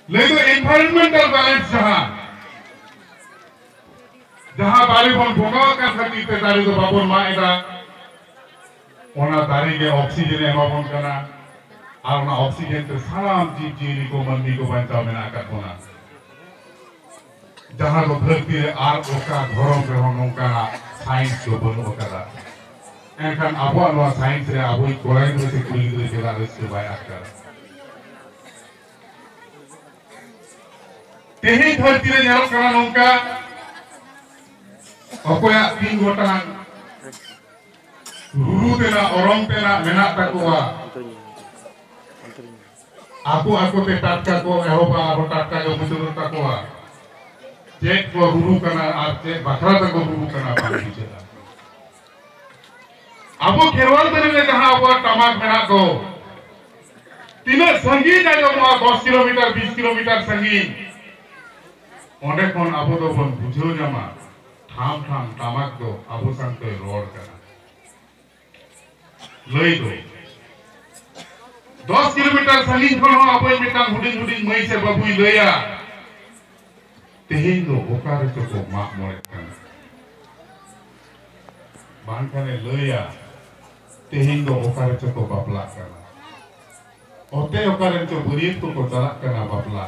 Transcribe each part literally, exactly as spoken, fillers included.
ᱞᱟᱹᱭ ᱫᱚ environmental balance ᱡᱟᱦᱟᱸ, ᱡᱟᱦᱟᱸ ᱫᱟᱨᱮ ᱵᱚᱱ ᱵᱚᱸᱜᱟ ᱟᱠᱟᱱ ᱠᱷᱟᱹᱛᱤᱨ ᱛᱮ ᱫᱟᱨᱮ ᱫᱚ ᱵᱟᱵᱚᱱ ᱢᱟᱜ ᱮᱫᱟ, ᱚᱱᱟ ᱫᱟᱨᱮ ᱜᱮ oxygen ᱮ ᱮᱢᱟ ᱵᱚᱱ ᱠᱟᱱᱟ, ᱟᱨ ᱚᱱᱟ oxygen ᱛᱮ ᱥᱟᱱᱟᱢ ᱡᱤᱵᱽ ᱡᱤᱭᱟᱹᱞᱤ ᱠᱚ ᱢᱟᱹᱱᱢᱤ ᱠᱚ ᱵᱟᱧᱪᱟᱣ ᱢᱮᱱᱟᱜ ᱟᱠᱟᱫ ᱵᱚᱱᱟ᱾ ᱡᱟᱦᱟᱸ ᱫᱚ ᱫᱷᱟᱹᱨᱛᱤ ᱨᱮ ᱟᱨ ᱚᱠᱟ ᱫᱷᱚᱨᱚᱢ ᱨᱮᱦᱚᱸ ᱱᱚᱝᱠᱟᱱᱟᱜ science ᱫᱚ ᱵᱟᱹᱱᱩᱜ ᱟᱠᱟᱫᱟ᱾ ᱮᱱᱠᱷᱟᱱ ᱟᱵᱚᱣᱟᱜ ᱱᱚᱣᱟ science ᱨᱮ ᱟᱵᱚᱭᱤᱡ ᱠᱚᱲᱟ ᱜᱤᱫᱽᱨᱟᱹ ᱥᱮ ᱠᱩᱲᱤ ᱜᱤᱫᱽᱨᱟᱹ ᱪᱮᱫᱟᱜ ᱨᱟᱹᱥᱠᱟᱹ ᱵᱟᱭ ᱟᱴᱠᱟᱨᱟ? ᱛᱮᱦᱮᱧ ᱫᱷᱟᱹᱨᱛᱤ ᱨᱮ ᱧᱮᱞᱚᱜ ᱠᱟᱱᱟ ᱱᱚᱝᱠᱟ, ᱚᱠᱚᱭᱟᱜ ᱛᱤᱱ ᱜᱚᱴᱟᱝ ᱨᱩᱨᱩ ᱛᱮᱱᱟᱜ, ᱚᱨᱚᱝ ᱛᱮᱱᱟᱜ ᱢᱮᱱᱟᱜ ᱛᱟᱠᱚᱣᱟ, ᱟᱠᱚ ᱟᱠᱚ ᱛᱮ ᱴᱟᱴᱠᱟ ᱠᱚ ᱮᱦᱚᱵᱟ, ᱟᱨᱦᱚᱸ ᱴᱟᱴᱠᱟ ᱜᱮ ᱢᱩᱪᱟᱹᱫᱚᱜ ᱛᱟᱠᱚᱣᱟ᱾ ᱪᱮᱫ ᱠᱚ ᱨᱩᱨᱩ ᱠᱟᱱᱟ ᱟᱨ ᱪᱮᱫ ᱵᱟᱠᱷᱨᱟ ᱛᱮᱠᱚ ᱨᱩᱨᱩ ᱠᱟᱱᱟ, ᱵᱟᱝ ᱵᱩᱡᱷᱟᱹᱜᱼᱟ᱾ ᱟᱵᱚ ᱠᱷᱮᱨᱣᱟᱞ ᱛᱟᱹᱨᱤ ᱨᱮ ᱡᱟᱦᱟᱸ ᱟᱵᱚᱣᱟᱜ ᱴᱟᱢᱟᱠ ᱢᱮᱱᱟᱜ ᱫᱚ, ᱛᱤᱱᱟᱹᱜ ᱥᱟᱺᱜᱤᱧ ᱟᱸᱡᱚᱢᱚᱜᱼᱟ, ᱫᱚᱥ ᱠᱤᱞᱳᱢᱤᱴᱟᱨ, ᱵᱤᱥ ᱠᱤᱞᱳᱢᱤᱴᱟᱨ ᱥᱟᱺᱜᱤᱧ, ᱚᱸᱰᱮ ᱠᱷᱚᱱ ᱟᱵᱚ ᱫᱚᱵᱚᱱ ᱵᱩᱡᱷᱟᱹᱣ ᱧᱟᱢᱟ, ᱴᱷᱟᱢ ᱴᱷᱟᱢ ᱴᱟᱢᱟᱠ ᱫᱚ ᱟᱵᱚ ᱥᱟᱶᱛᱮ ᱨᱚᱲ ᱠᱟᱱᱟ᱾ ᱞᱟᱹᱭ ᱫᱚ ᱫᱚᱥ ᱠᱤᱞᱳᱢᱤᱴᱟᱨ ᱥᱟᱺᱜᱤᱧ ᱠᱷᱚᱱ ᱦᱚᱸ ᱟᱵᱚᱭᱤᱡ ᱢᱤᱫᱴᱟᱝ ᱦᱩᱰᱤᱧ ᱦᱩᱰᱤᱧ ᱢᱟᱹᱭ ᱥᱮ ᱵᱟᱹᱵᱩᱭ ᱞᱟᱹᱭᱟ, "ᱛᱮᱦᱮᱧ ᱫᱚ ᱚᱠᱟ ᱨᱮᱪᱚ ᱠᱚ ᱢᱟᱜ ᱢᱚᱬᱮᱜ ᱠᱟᱱᱟ, ᱵᱟᱝᱠᱷᱟᱱᱮ ᱞᱟᱹᱭᱟ, ᱛᱮᱦᱮᱧ ᱫᱚ ᱚᱠᱟ ᱨᱮᱪᱚ ᱠᱚ ᱵᱟᱯᱞᱟᱜ ᱠᱟᱱᱟ, ᱚᱛᱮ ᱚᱠᱟ ᱨᱮᱱ ᱪᱚ ᱵᱟᱹᱨᱭᱟᱹᱛ ᱠᱚᱠᱚ ᱪᱟᱞᱟᱜ ᱠᱟᱱᱟ ᱵᱟᱯᱞᱟ,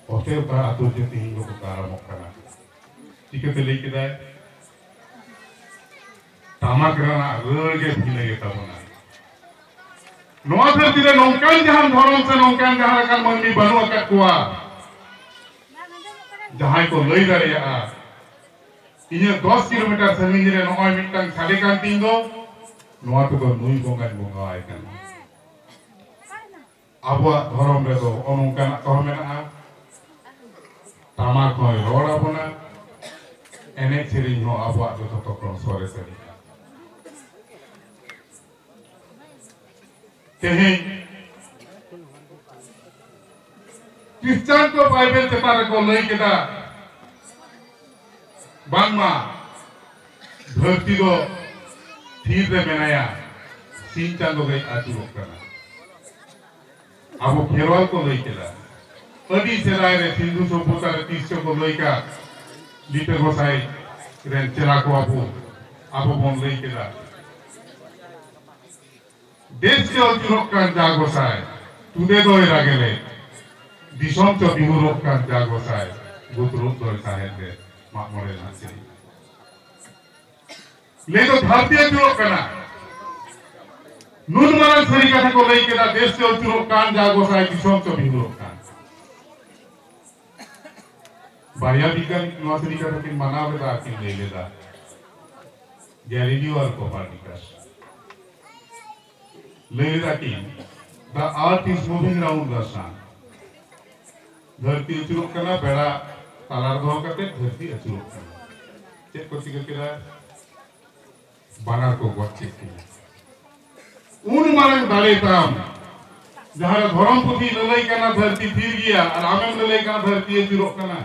ᱚᱛᱮ ᱚᱠᱟ ᱟᱹᱛᱩ ᱨᱮᱪᱚ ᱛᱮᱦᱮᱧ ᱫᱚᱠᱚ ᱠᱟᱨᱟᱢᱚᱜ ᱠᱟᱱᱟ᱾" ᱪᱤᱠᱟᱹᱛᱮ ᱞᱟᱹᱭ ᱠᱮᱫᱟᱭ? ᱴᱟᱢᱟᱠ ᱨᱮᱱᱟᱜ ᱨᱟᱹᱲ ᱜᱮ ᱵᱷᱤᱱᱟᱹ ᱜᱮ ᱛᱟᱵᱚᱱᱟ᱾ ᱱᱚᱣᱟ ᱫᱷᱟᱹᱨᱛᱤ ᱨᱮ ᱱᱚᱝᱠᱟᱱ ᱡᱟᱦᱟᱱ ᱫᱷᱚᱨᱚᱢ ᱥᱮ ᱱᱚᱝᱠᱟᱱ ᱡᱟᱦᱟᱸ ᱞᱮᱠᱟᱱ ᱢᱟᱹᱱᱢᱤ ᱵᱟᱹᱱᱩᱜ ᱟᱠᱟᱫ ᱠᱚᱣᱟ, ᱡᱟᱦᱟᱸᱭ ᱠᱚ ᱞᱟᱹᱭ ᱫᱟᱲᱮᱭᱟᱜᱼᱟ, "ᱤᱧᱟᱹᱜ ᱫᱚᱥ ᱠᱤᱞᱳᱢᱤᱴᱟᱨ ᱥᱟᱺᱜᱤᱧ ᱨᱮ ᱱᱚᱜᱼᱚᱭ ᱢᱤᱫᱴᱟᱝ ᱥᱟᱰᱮ ᱠᱟᱱ ᱛᱤᱧ ᱫᱚ, ᱱᱚᱣᱟ ᱛᱮᱫᱚ ᱱᱩᱭ ᱵᱚᱸᱜᱟᱧ ᱵᱚᱸᱜᱟᱣᱟᱭ ᱠᱟᱱᱟ᱾" ᱟᱵᱚᱣᱟᱜ ᱫᱷᱚᱨᱚᱢ ᱨᱮᱫᱚ ᱱᱚᱜᱼᱚ ᱱᱚᱝᱠᱟᱱᱟᱜ ᱠᱚᱦᱚᱸ ᱢᱮᱱᱟᱜᱼᱟ᱾ ᱴᱟᱢᱟᱠ ᱦᱚᱸᱭ ᱨᱚᱲ ᱟᱵᱚᱱᱟ, ᱮᱱᱮᱡ ᱥᱮᱨᱮᱧ ᱦᱚᱸ ᱟᱵᱚᱣᱟᱜ ᱫᱚ ᱡᱚᱛᱚ ᱠᱷᱚᱱ ᱥᱚᱨᱮᱥ ᱮᱱᱮᱡ᱾ ᱛᱮᱦᱮᱧ ᱠᱷᱨᱤᱥᱪᱟᱱ ᱠᱚ ᱵᱟᱭᱵᱮᱞ ᱪᱮᱛᱟᱱ ᱨᱮᱠᱚ ᱞᱟᱹᱭ ᱠᱮᱫᱟ, ᱵᱟᱝᱢᱟ ᱫᱷᱟᱹᱨᱛᱤ ᱫᱚ ᱛᱷᱤᱨ ᱨᱮ ᱢᱮᱱᱟᱭᱟ, ᱥᱤᱧ ᱪᱟᱸᱫᱚ ᱜᱮᱭ ᱟᱹᱪᱩᱨᱚᱜ ᱠᱟᱱᱟ᱾ ᱟᱵᱚ ᱠᱷᱮᱨᱣᱟᱞ ᱠᱚ ᱞᱟᱹᱭ ᱠᱮᱫᱟ᱾ ᱟᱹᱰᱤ ᱥᱮᱫᱟᱭ ᱨᱮ ᱥᱤᱱᱫᱷᱩ ᱥᱚᱵᱷᱚᱛᱟ ᱨᱮ ᱛᱤᱥ ᱪᱚ ᱠᱚ ᱞᱟᱹᱭ ᱠᱟᱫ, ᱞᱤᱴᱟᱹ ᱜᱚᱸᱥᱟᱭ ᱨᱮᱱ ᱪᱮᱞᱟ ᱠᱚ ᱟᱵᱚ, ᱟᱵᱚ ᱵᱚᱱ ᱞᱟᱹᱭ ᱠᱮᱫᱟ, ᱫᱮᱥ ᱪᱚ ᱟᱹᱪᱩᱨᱚᱜ ᱠᱟᱱ ᱡᱟ ᱜᱚᱸᱥᱟᱭ, ᱛᱩᱫᱮ ᱫᱚᱭ ᱨᱟᱜᱮᱞᱮ, ᱫᱤᱥᱚᱢ ᱪᱚ ᱵᱤᱦᱩᱨᱚᱜ ᱠᱟᱱ ᱡᱟ ᱜᱚᱸᱥᱟᱭ, ᱜᱩᱛᱨᱩᱫ ᱫᱚᱭ ᱥᱟᱦᱮᱫ ᱞᱮ, ᱢᱟᱜ ᱢᱚᱬᱮ ᱨᱮᱱᱟᱜ ᱥᱮᱨᱮᱧ᱾ ᱞᱟᱹᱭ ᱫᱚ ᱫᱷᱟᱹᱨᱛᱤ ᱟᱹᱪᱩᱨᱚᱜ ᱠᱟᱱᱟ᱾ ᱱᱩᱱ ᱢᱟᱨᱟᱝ ᱥᱟᱹᱨᱤ ᱠᱟᱛᱷᱟ ᱠᱚ ᱞᱟᱹᱭ ᱠᱮᱫᱟ, ᱫᱮᱥ ᱪᱚ ᱟᱹᱪᱩᱨᱚᱜ ᱠᱟᱱ ᱡᱟ ᱜᱚᱸᱥᱟᱭ, ᱫᱤᱥᱚᱢ ᱪᱚ ᱵᱤᱦᱩᱨᱚᱜ ᱠᱟᱱ᱾ ᱵᱟᱨᱭᱟ ᱵᱤᱜᱽᱜᱟᱱᱤ ᱱᱚᱣᱟ ᱥᱟᱹᱨᱤ ᱠᱟᱛᱷᱟ ᱠᱤᱱ ᱢᱟᱱᱟᱣ ᱞᱮᱫᱟ ᱟᱨ ᱠᱤᱱ ᱞᱟᱹᱭ ᱞᱮᱫᱟ, ᱜᱮᱞᱤᱞᱤᱭᱳ ᱟᱨ ᱠᱚᱯᱟᱨᱱᱤᱠᱟᱥ᱾ ᱞᱟᱹᱭ ᱞᱮᱫᱟ ᱠᱤᱱ, "The earth is moving round the sun." ᱫᱷᱟᱹᱨᱛᱤ ᱟᱹᱪᱩᱨᱚᱜ ᱠᱟᱱᱟ, ᱵᱮᱲᱟ ᱛᱟᱞᱟ ᱨᱮ ᱫᱚᱦᱚ ᱠᱟᱛᱮ ᱫᱷᱟᱹᱨᱛᱤ ᱟᱹᱪᱩᱨᱚᱜ ᱠᱟᱱᱟ᱾ ᱪᱮᱫ ᱠᱚ ᱪᱤᱠᱟᱹ ᱠᱮᱫᱟ? ᱵᱟᱱᱟᱨ ᱠᱚ ᱜᱚᱡ ᱠᱮᱫ ᱠᱤᱱᱟ᱾ ᱩᱱ ᱢᱟᱨᱟᱝ ᱫᱟᱲᱮ ᱛᱟᱢ, ᱡᱟᱦᱟᱸ ᱨᱮ ᱫᱷᱚᱨᱚᱢ ᱯᱩᱛᱷᱤ ᱞᱟᱹᱞᱟᱹᱭ ᱠᱟᱱᱟ ᱫᱷᱟᱹᱨᱛᱤ ᱛᱷᱤᱨ ᱜᱮᱭᱟ, ᱟᱨ ᱟᱢᱮᱢ ᱞᱟᱹᱞᱟᱹᱭ ᱠᱟᱱᱟ ᱫᱷᱟᱹᱨᱛᱤ ᱟᱹᱪᱩᱨᱚᱜ ᱠᱟᱱᱟ᱾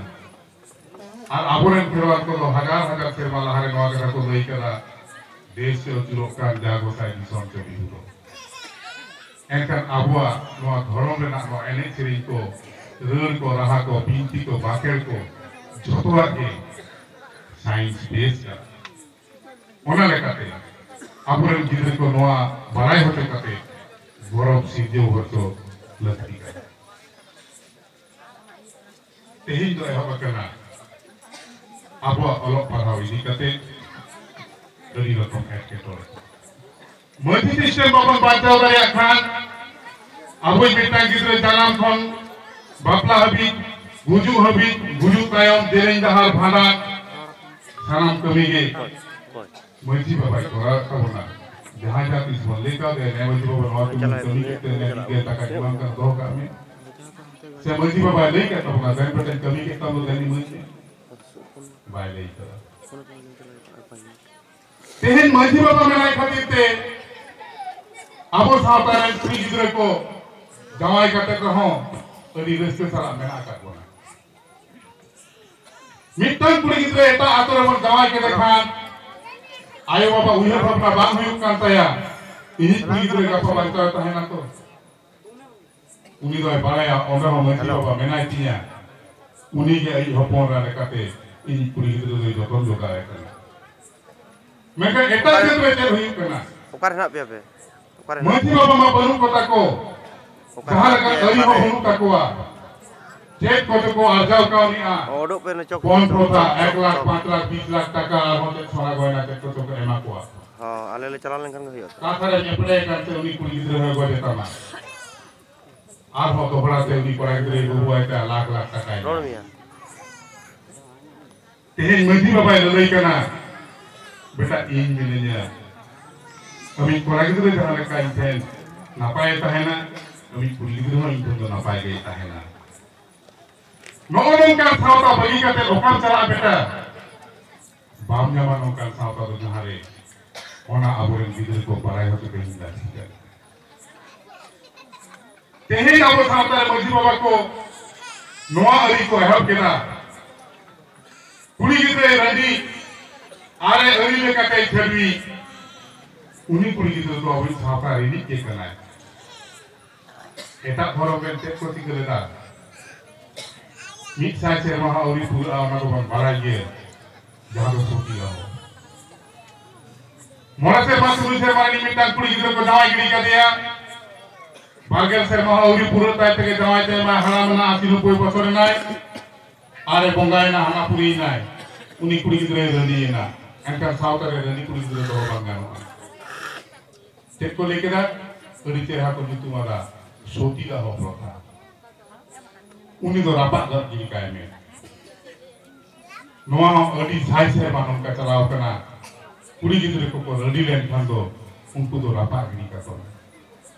ᱟᱨ ᱟᱵᱚᱨᱮᱱ ᱠᱷᱮᱨᱣᱟᱞ ᱠᱚᱫᱚ ᱦᱟᱡᱟᱨ ᱦᱟᱡᱟᱨ ᱥᱮᱨᱢᱟ ᱞᱟᱦᱟᱨᱮ ᱱᱚᱣᱟ ᱠᱟᱛᱷᱟ ᱠᱚ ᱞᱟᱹᱭ ᱠᱟᱫᱟ, "ᱫᱮᱥ ᱪᱚ ᱟᱹᱪᱩᱨᱚᱜ ᱠᱟᱱ ᱡᱟ ᱜᱚᱸᱥᱟᱭ, ᱫᱤᱥᱚᱢ ᱪᱚ ᱵᱤᱦᱩᱨᱚᱜ ᱠᱟᱱ᱾" ᱮᱱᱠᱷᱟᱱ ᱟᱵᱚᱣᱟᱜ ᱱᱚᱣᱟ ᱫᱷᱚᱨᱚᱢ ᱨᱮᱱᱟᱜ ᱱᱚᱣᱟ ᱮᱱᱮᱡ ᱥᱮᱨᱮᱧ ᱠᱚ, ᱨᱟᱹᱲ ᱠᱚ, ᱨᱟᱦᱟ ᱠᱚ, ᱵᱤᱱᱛᱤ ᱠᱚ, ᱵᱟᱸᱠᱷᱮᱲ ᱠᱚ, ᱡᱷᱚᱛᱚᱣᱟᱜ ᱜᱮ ᱥᱟᱭᱮᱱᱥ ᱵᱮᱥ ᱠᱟᱱᱟ᱾ ᱚᱱᱟ ᱞᱮᱠᱟᱛᱮ ᱟᱵᱚᱨᱮᱱ ᱜᱤᱫᱽᱨᱟᱹ ᱠᱚ ᱱᱚᱣᱟ ᱵᱟᱲᱟᱭ ᱦᱚᱪᱚ ᱠᱟᱛᱮ ᱜᱚᱨᱚᱵᱽ ᱥᱤᱨᱡᱟᱹᱣ ᱦᱚᱪᱚ ᱞᱟᱹᱠᱛᱤ ᱠᱟᱱᱟ᱾ ᱛᱮᱦᱮᱧ ᱫᱚ ᱮᱦᱚᱵ ᱟᱠᱟᱱᱟ ᱟᱵᱚᱣᱟᱜ ᱚᱞᱚᱜ ᱯᱟᱲᱦᱟᱣ ᱤᱫᱤ ᱠᱟᱛᱮ ᱟᱹᱰᱤ ᱨᱚᱠᱚᱢ ᱮᱴᱠᱮᱴᱚᱬᱮ᱾ ᱢᱟᱹᱡᱷᱤ system ᱵᱟᱵᱚᱱ ᱵᱟᱧᱪᱟᱣ ᱫᱟᱲᱮᱭᱟᱜ ᱠᱷᱟᱱ, ᱟᱵᱚᱭᱤᱡ ᱢᱤᱫᱴᱟᱝ ᱜᱤᱫᱽᱨᱟᱹ ᱡᱟᱱᱟᱢ ᱠᱷᱚᱱ ᱵᱟᱯᱞᱟ ᱦᱟᱹᱵᱤᱡ, ᱜᱩᱡᱩᱜ ᱦᱟᱹᱵᱤᱡ, ᱜᱩᱡᱩᱜ ᱛᱟᱭᱚᱢ, ᱡᱮᱞᱮᱧ ᱰᱟᱦᱟᱨ, ᱵᱷᱟᱸᱰᱟᱱ, ᱥᱟᱱᱟᱢ ᱠᱟᱹᱢᱤ ᱜᱮ ᱢᱟᱹᱡᱷᱤ ᱵᱟᱵᱟᱭ ᱠᱚᱨᱟᱣ ᱛᱟᱵᱚᱱᱟ᱾ ᱡᱟᱦᱟᱸᱭ ᱡᱟᱦᱟᱸ ᱛᱤᱥ ᱵᱚᱱ ᱞᱟᱹᱭ ᱠᱟᱣᱫᱮᱭᱟ, "ᱱᱮ ᱢᱟᱹᱡᱷᱤ ᱵᱟᱵᱟ, ᱱᱚᱣᱟ ᱠᱟᱹᱢᱤ ᱠᱟᱹᱢᱤ ᱠᱟᱛᱮ ᱱᱮ ᱢᱤᱫ ᱜᱮᱞ ᱴᱟᱠᱟ ᱮᱢᱟᱢ ᱠᱟᱱᱟ, ᱫᱚᱦᱚ ᱠᱟᱜ ᱢᱮ᱾" ᱥᱮ ᱢᱟᱹᱡᱷᱤ ᱵᱟᱵᱟᱭ ᱞᱟᱹᱭ ᱠᱟᱫ ᱛᱟᱵᱚᱱᱟ, "ᱫᱮᱱ ᱵᱮᱴᱟᱧ ᱠᱟᱹᱢᱤ ᱠᱮᱫ ᱛᱟᱢ ᱫᱚ, ᱫᱮᱱ ᱤᱢᱟᱹᱧ ᱢᱮ"? ᱵᱟᱭ ᱞᱟᱹᱭ ᱠᱟᱫᱟ᱾ ᱛᱮᱦᱮᱧ ᱢᱟᱹᱡᱷᱤ ᱵᱟᱵᱟ ᱢᱮᱱᱟᱭ ᱠᱷᱟᱹᱛᱤᱨ ᱛᱮ ᱟᱵᱚ ᱥᱟᱶᱛᱟ ᱨᱮᱱ ᱠᱩᱲᱤ ᱜᱤᱫᱽᱨᱟᱹ ᱠᱚ ᱡᱟᱶᱟᱭ ᱠᱟᱛᱮ ᱨᱮᱦᱚᱸ ᱟᱹᱰᱤ ᱨᱟᱹᱥᱠᱟᱹ ᱥᱟᱞᱟᱜ ᱢᱮᱱᱟᱜ ᱟᱠᱟᱫ ᱵᱚᱱᱟ᱾ ᱢᱤᱫᱴᱟᱝ ᱠᱩᱲᱤ ᱜᱤᱫᱽᱨᱟᱹ ᱮᱴᱟᱜ ᱟᱛᱳ ᱨᱮᱵᱚᱱ ᱡᱟᱶᱟᱭ ᱠᱮᱫᱮ ᱠᱷᱟᱱ, ᱟᱭᱳ ᱵᱟᱵᱟ ᱩᱭᱦᱟᱹᱨ ᱵᱷᱟᱵᱽᱱᱟ ᱵᱟᱝ ᱦᱩᱭᱩᱜ ᱠᱟᱱ ᱛᱟᱭᱟ, ᱤᱧᱤᱡ ᱠᱩᱲᱤ ᱜᱤᱫᱽᱨᱟᱹ ᱜᱟᱯᱟ ᱵᱟᱧᱪᱟᱣ ᱛᱟᱦᱮᱱᱟ ᱛᱚ? ᱩᱱᱤ ᱫᱚᱭ ᱵᱟᱲᱟᱭᱟ ᱚᱸᱰᱮ ᱦᱚᱸ ᱢᱟᱹᱡᱷᱤ ᱵᱟᱵᱟ ᱢᱮᱱᱟᱭ ᱛᱤᱧᱟ, ᱩᱱᱤ ᱜᱮ ᱟᱡ ᱦᱚᱯᱚᱱ ᱮᱨᱟ ᱞᱮᱠᱟᱛᱮ ᱤᱧ ᱠᱩᱲᱤ ᱜᱤᱫᱽᱨᱟᱹ ᱫᱚᱭ ᱡᱚᱛᱚᱱ ᱡᱚᱜᱟᱣ ᱮ ᱠᱟᱱᱟ᱾ ᱢᱮᱱᱠᱷᱟᱱ ᱮᱴᱟᱜ ᱡᱟᱹᱛ ᱨᱮ ᱪᱮᱫ ᱦᱩᱭᱩᱜ ᱠᱟᱱᱟ? ᱚᱠᱟᱨᱮ ᱦᱮᱱᱟᱜ ᱯᱮᱭᱟ ᱯᱮ? ᱚᱠᱟᱨᱮ ᱦᱮᱱᱟᱜ ᱢᱟᱹᱡᱷᱤ ᱯᱮᱭᱟ? ᱵᱟᱵᱟ ᱢᱟ ᱵᱟᱹᱱᱩᱜ ᱠᱚᱛᱟ ᱠᱚ, ᱚᱠᱟᱨᱮ ᱡᱟᱦᱟᱸ ᱦᱮᱱᱟᱜ ᱞᱮᱠᱟ ᱯᱮᱭᱟ? ᱟᱹᱨᱤ ᱦᱚᱸ ᱚᱠᱟᱨᱮ? ᱵᱟᱹᱱᱩᱜ ᱛᱟᱠᱚᱣᱟ, ᱪᱮᱫ ᱠᱚᱪᱚ ᱠᱚ ᱟᱨᱡᱟᱣ ᱠᱟᱣᱱᱤᱜᱼᱟ᱾ ᱚ, ᱩᱰᱩᱠ ᱯᱮ, ᱱᱚᱪᱚ ᱠᱚ᱾ ᱯᱚᱱ ᱯᱨᱚᱛᱷᱟ ᱪᱚᱠ, ᱮᱠ ᱞᱟᱠᱷ, ᱪᱚᱠ᱾ ᱯᱟᱸᱪ ᱞᱟᱠᱷ, ᱵᱤᱥ ᱞᱟᱠᱷ ᱴᱟᱠᱟ ᱟᱨᱦᱚᱸ ᱪᱮᱫ ᱥᱚᱱᱟ ᱜᱚᱭᱱᱟ ᱪᱮᱫ ᱠᱚᱪᱚ ᱠᱚ ᱮᱢᱟ ᱠᱚᱣᱟ᱾ ᱦᱚᱸ, ᱟᱞᱮ ᱞᱮ ᱪᱟᱞᱟᱣ ᱞᱮᱱᱠᱷᱟᱱ ᱜᱮ ᱦᱩᱭᱩᱜᱼᱟ᱾ ᱠᱟᱛᱷᱟ ᱨᱮ ᱧᱮᱯᱮᱲᱮ ᱠᱟᱱᱛᱮ ᱩᱱᱤ ᱠᱩᱲᱤ ᱜᱤᱫᱽᱨᱟᱹ ᱦᱚᱸᱭ ᱜᱚᱡᱮ ᱛᱟᱢᱟ᱾ ᱟᱨᱦᱚᱸ ᱫᱚᱦᱲᱟ ᱛᱮ ᱩᱱᱤ ᱠᱚᱲᱟ ᱜᱤᱫᱽᱨᱟᱹᱭ ᱞᱩᱵᱩᱜ ᱟᱭ ᱛᱮ ᱞᱟᱠᱷ ᱞᱟᱠᱷ ᱴᱟᱠᱟᱭ ᱨᱚᱲ ᱢᱮᱭᱟ᱾ ᱛᱮᱦᱮᱧ ᱢᱟᱹᱡᱷᱤ ᱵᱟᱵᱟᱭ ᱞᱟᱹᱞᱟᱹᱭ ᱠᱟᱱᱟ, ᱵᱮᱴᱟ ᱤᱧ ᱢᱤᱱᱟᱹᱧᱟ, ᱟᱢᱤᱡ ᱠᱚᱲᱟ ᱜᱤᱫᱽᱨᱟᱹ ᱡᱟᱦᱟᱸ ᱞᱮᱠᱟ ᱤᱧ ᱴᱷᱮᱱ ᱱᱟᱯᱟᱭᱮ ᱛᱟᱦᱮᱱᱟ, ᱟᱢᱤᱡ ᱠᱩᱲᱤ ᱜᱤᱫᱽᱨᱟᱹ ᱦᱚᱸ ᱤᱧ ᱴᱷᱮᱱ ᱫᱚ ᱱᱟᱯᱟᱭ ᱜᱮᱭ ᱛᱟᱦᱮᱱᱟ᱾ ᱱᱚᱜᱼᱚ ᱱᱚᱝᱠᱟᱱ ᱥᱟᱶᱛᱟ ᱵᱟᱹᱜᱤ ᱠᱟᱛᱮ ᱚᱠᱟᱢ ᱪᱟᱞᱟᱜᱼᱟ ᱵᱮᱴᱟ? ᱵᱟᱢ ᱧᱟᱢᱟ ᱱᱚᱝᱠᱟᱱ ᱥᱟᱶᱛᱟ ᱫᱚ ᱡᱟᱦᱟᱸ ᱨᱮ ᱚᱱᱟ ᱟᱵᱚᱨᱮᱱ ᱜᱤᱫᱽᱨᱟᱹ ᱠᱚ ᱵᱟᱲᱟᱭ ᱦᱚᱪᱚ ᱠᱚ ᱞᱟᱹᱠᱛᱤ ᱠᱟᱱᱟ᱾ ᱛᱮᱦᱮᱧ ᱟᱵᱚ ᱥᱟᱶᱛᱟ ᱨᱮ ᱢᱟᱹᱡᱷᱤ ᱵᱟᱵᱟ ᱠᱚ ᱱᱚᱣᱟ ᱟᱹᱨᱤ ᱠᱚ ᱮᱦᱚᱵ ᱠᱮᱫᱟ᱾ ᱠᱩᱲᱤ ᱜᱤᱫᱽᱨᱟᱹ ᱨᱟᱺᱰᱤ ᱟᱨᱮ ᱟᱹᱨᱤ ᱞᱮᱠᱟᱛᱮ ᱪᱷᱟᱹᱰᱣᱤ, ᱩᱱᱤ ᱠᱩᱲᱤ ᱜᱤᱫᱽᱨᱟᱹ ᱫᱚ ᱟᱵᱚᱭᱤᱡ ᱥᱟᱶᱛᱟ ᱨᱤᱱᱤᱡ ᱜᱮ ᱠᱟᱱᱟᱭ᱾ ᱮᱴᱟᱜ ᱫᱷᱚᱨᱚᱢ ᱨᱮᱱ ᱪᱮᱫ ᱠᱚ ᱪᱤᱠᱟᱹ ᱞᱮᱫᱟ? ᱢᱤᱫ ᱥᱟᱭ ᱥᱮᱨᱢᱟ ᱦᱚᱸ ᱟᱹᱣᱨᱤ ᱯᱩᱨᱟᱹᱜᱼᱟ, ᱚᱱᱟ ᱫᱚᱵᱚᱱ ᱵᱟᱲᱟᱭ ᱜᱮᱭᱟ, ᱡᱟᱦᱟᱸ ᱫᱚ ᱥᱚᱛᱤ ᱫᱟᱦᱚ᱾ ᱢᱚᱬᱮ ᱥᱮᱨᱢᱟ, ᱛᱩᱨᱩᱭ ᱥᱮᱨᱢᱟ ᱨᱤᱱᱤᱡ ᱢᱤᱫᱴᱟᱝ ᱠᱩᱲᱤ ᱜᱤᱫᱽᱨᱟᱹ ᱠᱚ ᱡᱟᱶᱟᱭ ᱜᱤᱰᱤ ᱠᱟᱫᱮᱭᱟ᱾ ᱵᱟᱨ ᱜᱮᱞ ᱥᱮᱨᱢᱟ ᱦᱚᱸ ᱟᱹᱣᱨᱤ ᱯᱩᱨᱟᱹᱜ ᱛᱟᱭ ᱛᱮᱜᱮ ᱡᱟᱶᱟᱭ ᱛᱟᱭ ᱢᱟ ᱦᱟᱲᱟᱢ ᱮᱱᱟ, ᱟᱥᱤ ᱱᱚᱵᱵᱳᱭ ᱵᱚᱪᱷᱚᱨ ᱮᱱᱟᱭ᱾ ᱟᱨᱮ ᱵᱚᱸᱜᱟᱭᱮᱱᱟ, ᱦᱟᱱᱟ ᱯᱩᱨᱤᱭᱮᱱᱟᱭ᱾ ᱩᱱᱤ ᱠᱩᱲᱤ ᱜᱤᱫᱽᱨᱟᱹᱭ ᱨᱟᱺᱰᱤᱭᱮᱱᱟ᱾ ᱮᱱᱠᱷᱟᱱ ᱥᱟᱶᱛᱟ ᱨᱮ ᱨᱟᱺᱰᱤ ᱠᱩᱲᱤ ᱜᱤᱫᱽᱨᱟᱹ ᱫᱚᱦᱚ ᱵᱟᱝ ᱜᱟᱱᱚᱜᱼᱟ᱾ ᱪᱮᱫ ᱠᱚ ᱞᱟᱹᱭ ᱠᱮᱫᱟ? ᱟᱹᱰᱤ ᱪᱮᱦᱨᱟ ᱠᱚ ᱧᱩᱛᱩᱢ ᱟᱫᱟ, ᱥᱚᱛᱤ ᱫᱟᱦᱚ ᱯᱨᱚᱛᱷᱟ᱾ ᱩᱱᱤ ᱫᱚ ᱨᱟᱯᱟᱜ ᱜᱚᱫ ᱜᱤᱰᱤ ᱠᱟᱭ ᱢᱮ᱾ ᱱᱚᱣᱟ ᱦᱚᱸ ᱟᱹᱰᱤ ᱥᱟᱭ ᱥᱮᱨᱢᱟ ᱱᱚᱝᱠᱟ ᱪᱟᱞᱟᱣ ᱠᱟᱱᱟ᱾ ᱠᱩᱲᱤ ᱜᱤᱫᱽᱨᱟᱹ ᱠᱚᱠᱚ ᱨᱟᱺᱰᱤ ᱞᱮᱱᱠᱷᱟᱱ ᱫᱚ ᱩᱱᱠᱩ ᱫᱚ ᱨᱟᱯᱟᱜ ᱜᱤᱰᱤ ᱠᱟᱠᱚ ᱢᱮ᱾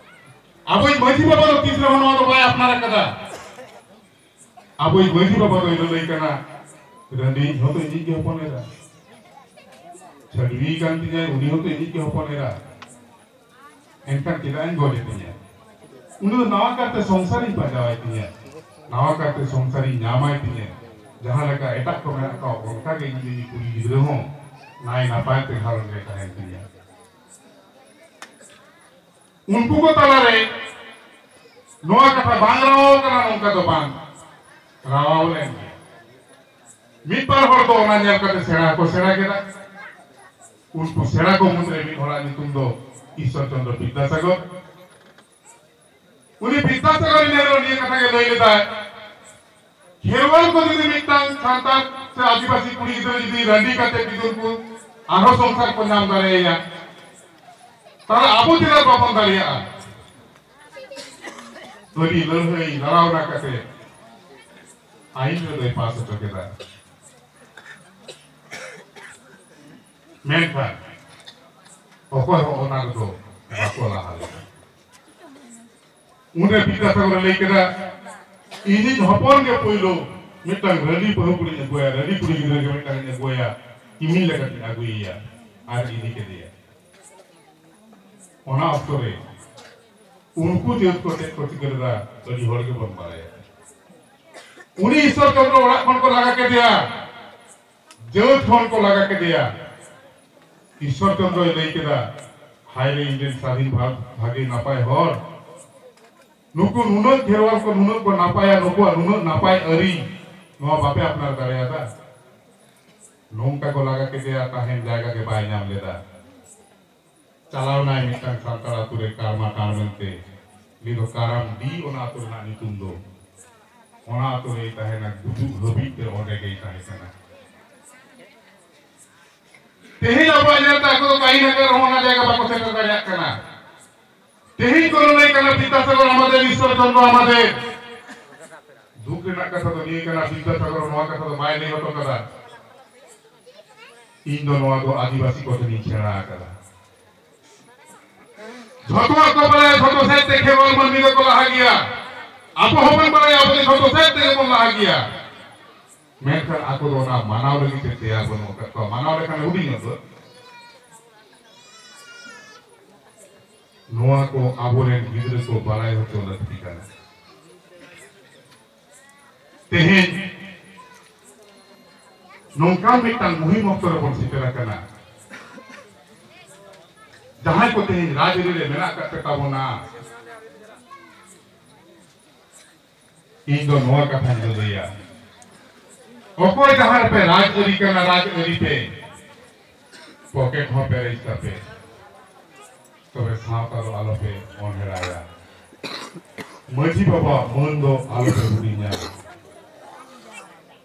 ᱟᱵᱚᱭᱤᱡ ᱢᱟᱹᱡᱷᱤ ᱵᱟᱵᱟ ᱫᱚ ᱛᱤᱥ ᱨᱮᱦᱚᱸ ᱱᱚᱣᱟ ᱫᱚ ᱵᱟᱭ ᱟᱯᱱᱟᱨ ᱟᱠᱟᱫᱟ᱾ ᱟᱵᱚᱭᱤᱡ ᱢᱟᱹᱡᱷᱤ ᱵᱟᱵᱟ ᱫᱚᱭ ᱞᱟᱹᱞᱟᱹᱭ ᱠᱟᱱᱟ, ᱨᱟᱺᱰᱤ ᱦᱚᱸᱛᱚ ᱤᱧᱤᱡ ᱜᱮ ᱦᱚᱯᱚᱱ ᱮᱨᱟ, ᱪᱷᱟᱹᱰᱣᱤ ᱠᱟᱱ ᱛᱤᱧᱟᱭ, ᱩᱱᱤ ᱦᱚᱸᱛᱚ ᱤᱧᱤᱡ ᱜᱮ ᱦᱚᱯᱚᱱ ᱮᱨᱟ, ᱮᱱᱠᱷᱟᱱ ᱪᱮᱫᱟᱜ ᱤᱧ ᱜᱚᱡ ᱮ ᱛᱤᱧᱟ? ᱩᱱᱤ ᱫᱚ ᱱᱟᱣᱟ ᱠᱟᱨᱛᱮ ᱥᱚᱝᱥᱟᱨᱤᱧ ᱯᱟᱸᱡᱟᱣᱟᱭ ᱛᱤᱧᱟ, ᱱᱟᱣᱟ ᱠᱟᱨᱛᱮ ᱥᱚᱝᱥᱟᱨᱤᱧ ᱧᱟᱢᱟᱭ ᱛᱤᱧᱟ᱾ ᱡᱟᱦᱟᱸ ᱞᱮᱠᱟ ᱮᱴᱟᱜ ᱠᱚ ᱢᱮᱱᱟᱜ ᱠᱚᱣᱟ, ᱚᱱᱠᱟ ᱜᱮ ᱤᱧ ᱨᱤᱱᱤᱡ ᱠᱩᱲᱤ ᱜᱤᱫᱽᱨᱟᱹ ᱦᱚᱸ ᱱᱟᱭ ᱱᱟᱯᱟᱭ ᱛᱮ ᱜᱷᱟᱨᱚᱸᱡᱽ ᱨᱮ ᱛᱟᱦᱮᱱ ᱛᱤᱧᱟ᱾ ᱩᱱᱠᱩ ᱠᱚ ᱛᱟᱞᱟᱨᱮ ᱱᱚᱣᱟ ᱠᱟᱛᱷᱟ ᱵᱟᱝ ᱨᱟᱣᱟᱣ ᱠᱟᱱᱟ, ᱱᱚᱝᱠᱟ ᱫᱚ ᱵᱟᱝ, ᱨᱟᱣᱟᱣ ᱞᱮᱱ ᱜᱮᱭᱟ᱾ ᱢᱤᱫ ᱵᱟᱨ ᱦᱚᱲ ᱫᱚ ᱚᱱᱟ ᱧᱮᱞ ᱠᱟᱛᱮ ᱥᱮᱬᱟ ᱦᱚᱸᱠᱚ ᱥᱮᱬᱟ ᱠᱮᱫᱟ᱾ ᱩᱱᱠᱩ ᱥᱮᱬᱟ ᱠᱚ ᱢᱩᱫᱽᱨᱮ ᱢᱤᱫ ᱦᱚᱲᱟᱜ ᱧᱩᱛᱩᱢ ᱫᱚ ᱤᱥᱥᱚᱨ ᱪᱚᱱᱫᱨᱚ ᱵᱤᱫᱽᱫᱟᱥᱟᱜᱚᱨ᱾ ᱩᱱᱤ ᱵᱤᱫᱽᱫᱟᱥᱟᱜᱚᱨ ᱤᱱᱟᱹ ᱦᱤᱞᱳᱜ ᱱᱤᱭᱟᱹ ᱠᱟᱛᱷᱟ ᱜᱮ ᱞᱟᱹᱭ ᱞᱮᱫᱟᱭ, ᱠᱷᱮᱨᱣᱟᱞ ᱠᱚ ᱡᱩᱫᱤ ᱢᱤᱫᱴᱟᱝ ᱥᱟᱱᱛᱟᱲ ᱥᱮ ᱟᱹᱫᱤᱵᱟᱹᱥᱤ ᱠᱩᱲᱤ ᱜᱤᱫᱽᱨᱟᱹ ᱡᱩᱫᱤ ᱨᱟᱺᱰᱤ ᱠᱟᱛᱮ ᱡᱩᱫᱤ ᱩᱱᱠᱩ ᱟᱨᱦᱚᱸ ᱥᱚᱝᱥᱟᱨ ᱠᱚ ᱧᱟᱢ ᱫᱟᱲᱮᱭᱟᱭᱟ, ᱛᱟᱦᱞᱮ ᱟᱵᱚ ᱪᱮᱫᱟᱜ ᱵᱟᱵᱚᱱ ᱫᱟᱲᱮᱭᱟᱜᱼᱟ? ᱟᱹᱰᱤ ᱞᱟᱹᱲᱦᱟᱹᱭ ᱞᱟᱲᱟᱣᱱᱟ ᱠᱟᱛᱮ ᱟᱹᱭᱤᱱ ᱨᱮᱫᱚᱭ ᱯᱟᱥ ᱦᱚᱪᱚ ᱠᱮᱫᱟ᱾ ᱢᱮᱱᱠᱷᱟᱱ ᱚᱠᱚᱭ ᱦᱚᱸ ᱚᱱᱟ ᱨᱮᱫᱚ ᱵᱟᱠᱚ ᱞᱟᱦᱟ ᱞᱮᱱᱟ᱾ ᱩᱱᱨᱮ ᱵᱤᱫᱽᱫᱟᱥᱟᱜᱚᱨᱮ ᱞᱟᱹᱭ ᱠᱮᱫᱟ, "ᱤᱧᱤᱡ ᱦᱚᱯᱚᱱ ᱜᱮ ᱯᱳᱭᱞᱳ ᱢᱤᱫᱴᱟᱝ ᱨᱟᱺᱰᱤ ᱵᱟᱹᱦᱩ ᱠᱩᱲᱤᱧ ᱟᱹᱜᱩᱭᱟ, ᱨᱟᱺᱰᱤ ᱠᱩᱲᱤ ᱜᱤᱫᱽᱨᱟᱹ ᱜᱮ ᱢᱤᱫᱴᱟᱝ ᱤᱧ ᱟᱹᱜᱩᱣᱟᱭᱟ, ᱤᱢᱤᱞ ᱞᱮᱠᱟᱛᱮᱧ ᱟᱹᱜᱩᱭᱮᱭᱟ ᱟᱨ ᱤᱫᱤ ᱠᱮᱫᱮᱭᱟ᱾" ᱚᱱᱟ ᱚᱠᱛᱚ ᱨᱮ ᱩᱱᱠᱩ ᱡᱟᱹᱛ ᱠᱚ ᱪᱮᱫ ᱠᱚ ᱪᱤᱠᱟᱹ ᱞᱮᱫᱟ, ᱟᱹᱰᱤ ᱦᱚᱲ ᱜᱮᱵᱚᱱ ᱵᱟᱲᱟᱭᱟ᱾ ᱩᱱᱤ ᱤᱥᱥᱚᱨ ᱪᱚᱱᱫᱨᱚ ᱚᱲᱟᱜ ᱠᱷᱚᱱ ᱠᱚ ᱞᱟᱜᱟ ᱠᱮᱫᱮᱭᱟ, ᱡᱟᱹᱛ ᱠᱷᱚᱱ ᱠᱚ ᱞᱟᱜᱟ ᱠᱮᱫᱮᱭᱟ᱾ ᱤᱥᱥᱚᱨ ᱪᱚᱱᱫᱨᱚᱭ ᱞᱟᱹᱭ ᱠᱮᱫᱟ, "ᱦᱟᱭ ᱨᱮ, ᱤᱧ ᱨᱮᱱ ᱥᱟᱫᱷᱤᱱ ᱵᱷᱟᱜ-, ᱵᱷᱟᱜᱮ ᱱᱟᱯᱟᱭ ᱦᱚᱲ, ᱱᱩᱠᱩ ᱱᱩᱱᱟᱹᱜ ᱠᱷᱮᱨᱣᱟᱞ ᱠᱚ ᱱᱩᱱᱟᱹᱜ ᱠᱚ ᱱᱟᱯᱟᱭᱟ, ᱱᱩᱠᱩᱣᱟᱜ ᱱᱩᱱᱟᱹᱜ ᱱᱟᱯᱟᱭ ᱟᱹᱨᱤ, ᱱᱚᱣᱟ ᱵᱟᱯᱮ ᱟᱯᱱᱟᱨ ᱫᱟᱲᱮᱭᱟᱫᱟ?" ᱱᱚᱝᱠᱟ ᱠᱚ ᱞᱟᱜᱟ ᱠᱮᱫᱮᱭᱟ, ᱛᱟᱦᱮᱱ ᱡᱟᱭᱜᱟ ᱜᱮ ᱵᱟᱭ ᱧᱟᱢ ᱞᱮᱫᱟ᱾ ᱪᱟᱞᱟᱣ ᱱᱟᱭ ᱢᱤᱫᱴᱟᱝ ᱥᱟᱱᱛᱟᱲ ᱟᱛᱳ ᱨᱮ ᱠᱟᱨᱢᱟ ᱴᱟᱬ ᱢᱮᱱᱛᱮ, ᱩᱱᱤ ᱫᱚ ᱠᱟᱨᱟᱢ ᱰᱤ ᱚᱱᱟ ᱟᱛᱳ ᱨᱮᱱᱟᱜ ᱧᱩᱛᱩᱢ ᱫᱚ᱾ ᱚᱱᱟ ᱟᱛᱳ ᱨᱮᱭ ᱛᱟᱦᱮᱱᱟ, ᱜᱩᱡᱩᱜ ᱦᱟᱹᱵᱤᱡ ᱛᱮ ᱚᱸᱰᱮ ᱜᱮᱭ ᱛᱟᱦᱮᱸ ᱠᱟᱱᱟ᱾ ᱛᱮᱦᱮᱧ ᱟᱵᱚᱣᱟᱜ ᱧᱮᱞᱛᱮ ᱟᱠᱚ ᱫᱚ ᱠᱟᱹᱦᱤ ᱱᱟᱜᱟᱨ ᱨᱮᱦᱚᱸ ᱚᱱᱟ ᱡᱟᱭᱜᱟ ᱵᱟᱠᱚ ᱥᱮᱴᱮᱨ ᱫᱟᱲᱮᱭᱟᱜ ᱠᱟᱱᱟ᱾ ᱛᱮᱦᱮᱧ ᱠᱚ ᱞᱟᱹᱭ ᱠᱟᱱᱟ ᱵᱤᱫᱽᱫᱟᱥᱟᱜᱚᱨ ᱟᱢᱟᱫᱮᱨ, ᱤᱥᱥᱚᱨ ᱪᱚᱱᱫᱨᱚ ᱟᱢᱟᱫᱮᱨ᱾ ᱫᱩᱠ ᱨᱮᱱᱟᱜ ᱠᱟᱛᱷᱟ ᱫᱚ ᱱᱤᱭᱟᱹ ᱠᱟᱱᱟ, ᱵᱤᱫᱽᱫᱟᱥᱟᱜᱚᱨ ᱱᱚᱣᱟ ᱠᱟᱛᱷᱟ ᱫᱚ ᱵᱟᱭ ᱞᱟᱹᱭ ᱦᱚᱴᱚ ᱠᱟᱫᱟ, "ᱤᱧ ᱫᱚ ᱱᱚᱣᱟ ᱫᱚ ᱟᱹᱫᱤᱵᱟᱹᱥᱤ ᱠᱚᱴᱷᱮᱱᱤᱧ ᱥᱮᱬᱟ ᱟᱠᱟᱫᱟ᱾" ᱡᱷᱚᱛᱚᱣᱟᱜ ᱠᱚ ᱵᱟᱲᱟᱭᱟ, ᱡᱷᱚᱛᱚ ᱥᱮᱫ ᱛᱮ ᱠᱷᱮᱨᱣᱟᱞ ᱢᱟᱹᱱᱢᱤ ᱫᱚᱠᱚ ᱞᱟᱦᱟ ᱜᱮᱭᱟ᱾ ᱟᱵᱚ ᱦᱚᱸᱵᱚᱱ ᱵᱟᱲᱟᱭᱟ, ᱟᱵᱚ ᱫᱚ ᱡᱷᱚᱛᱚ ᱥᱮᱫ ᱛᱮᱜᱮ ᱵᱚᱱ ᱞᱟᱦᱟ ᱜᱮᱭᱟ᱾ ᱢᱮᱱᱠᱷᱟᱱ ᱟᱠᱚ ᱫᱚ ᱚᱱᱟ ᱢᱟᱱᱟᱣ ᱞᱟᱹᱜᱤᱫ ᱛᱮ ᱛᱮᱭᱟᱨ ᱵᱟᱹᱱᱩᱜ ᱟᱠᱟᱫ ᱠᱚᱣᱟ᱾ ᱢᱟᱱᱟᱣ ᱞᱮᱠᱷᱟᱱ ᱦᱩᱰᱤᱧᱚᱜ ᱫᱚ᱾ ᱱᱚᱣᱟ ᱠᱚ ᱟᱵᱚᱨᱮᱱ ᱜᱤᱫᱽᱨᱟᱹ ᱠᱚ ᱵᱟᱲᱟᱭ ᱦᱚᱪᱚ ᱞᱟᱹᱠᱛᱤ ᱠᱟᱱᱟ᱾ ᱛᱮᱦᱮᱧ ᱱᱚᱝᱠᱟᱱ ᱢᱤᱫᱴᱟᱝ ᱢᱩᱦᱤᱢ ᱚᱠᱛᱚ ᱨᱮᱵᱚᱱ ᱥᱮᱴᱮᱨ ᱟᱠᱟᱱᱟ᱾ ᱡᱟᱦᱟᱸᱭ ᱠᱚ ᱛᱮᱦᱮᱧ ᱨᱟᱡᱽᱟᱹᱨᱤ ᱨᱮ ᱢᱮᱱᱟᱜ ᱟᱠᱟᱫ ᱯᱮ ᱛᱟᱵᱚᱱᱟ, ᱤᱧ ᱫᱚ ᱱᱚᱣᱟ ᱠᱟᱛᱷᱟᱧ ᱞᱟᱹᱭᱟ, ᱚᱠᱚᱭ ᱡᱟᱦᱟᱸ ᱨᱮᱯᱮ ᱨᱟᱡᱽ ᱟᱹᱨᱤ ᱠᱟᱱᱟ, ᱨᱟᱡᱽ ᱟᱹᱨᱤ ᱯᱮ, ᱯᱚᱠᱮᱴ ᱦᱚᱸ ᱯᱮᱨᱮᱡ ᱛᱟᱯᱮ, ᱛᱚᱵᱮ ᱥᱟᱶᱛᱟ ᱫᱚ ᱟᱞᱚᱯᱮ ᱚᱱᱦᱮᱲᱟᱭᱟ᱾ ᱢᱟᱹᱡᱷᱤ ᱵᱟᱵᱟ ᱢᱟᱹᱱ ᱫᱚ ᱟᱞᱚᱯᱮ ᱦᱤᱲᱤᱧᱟ᱾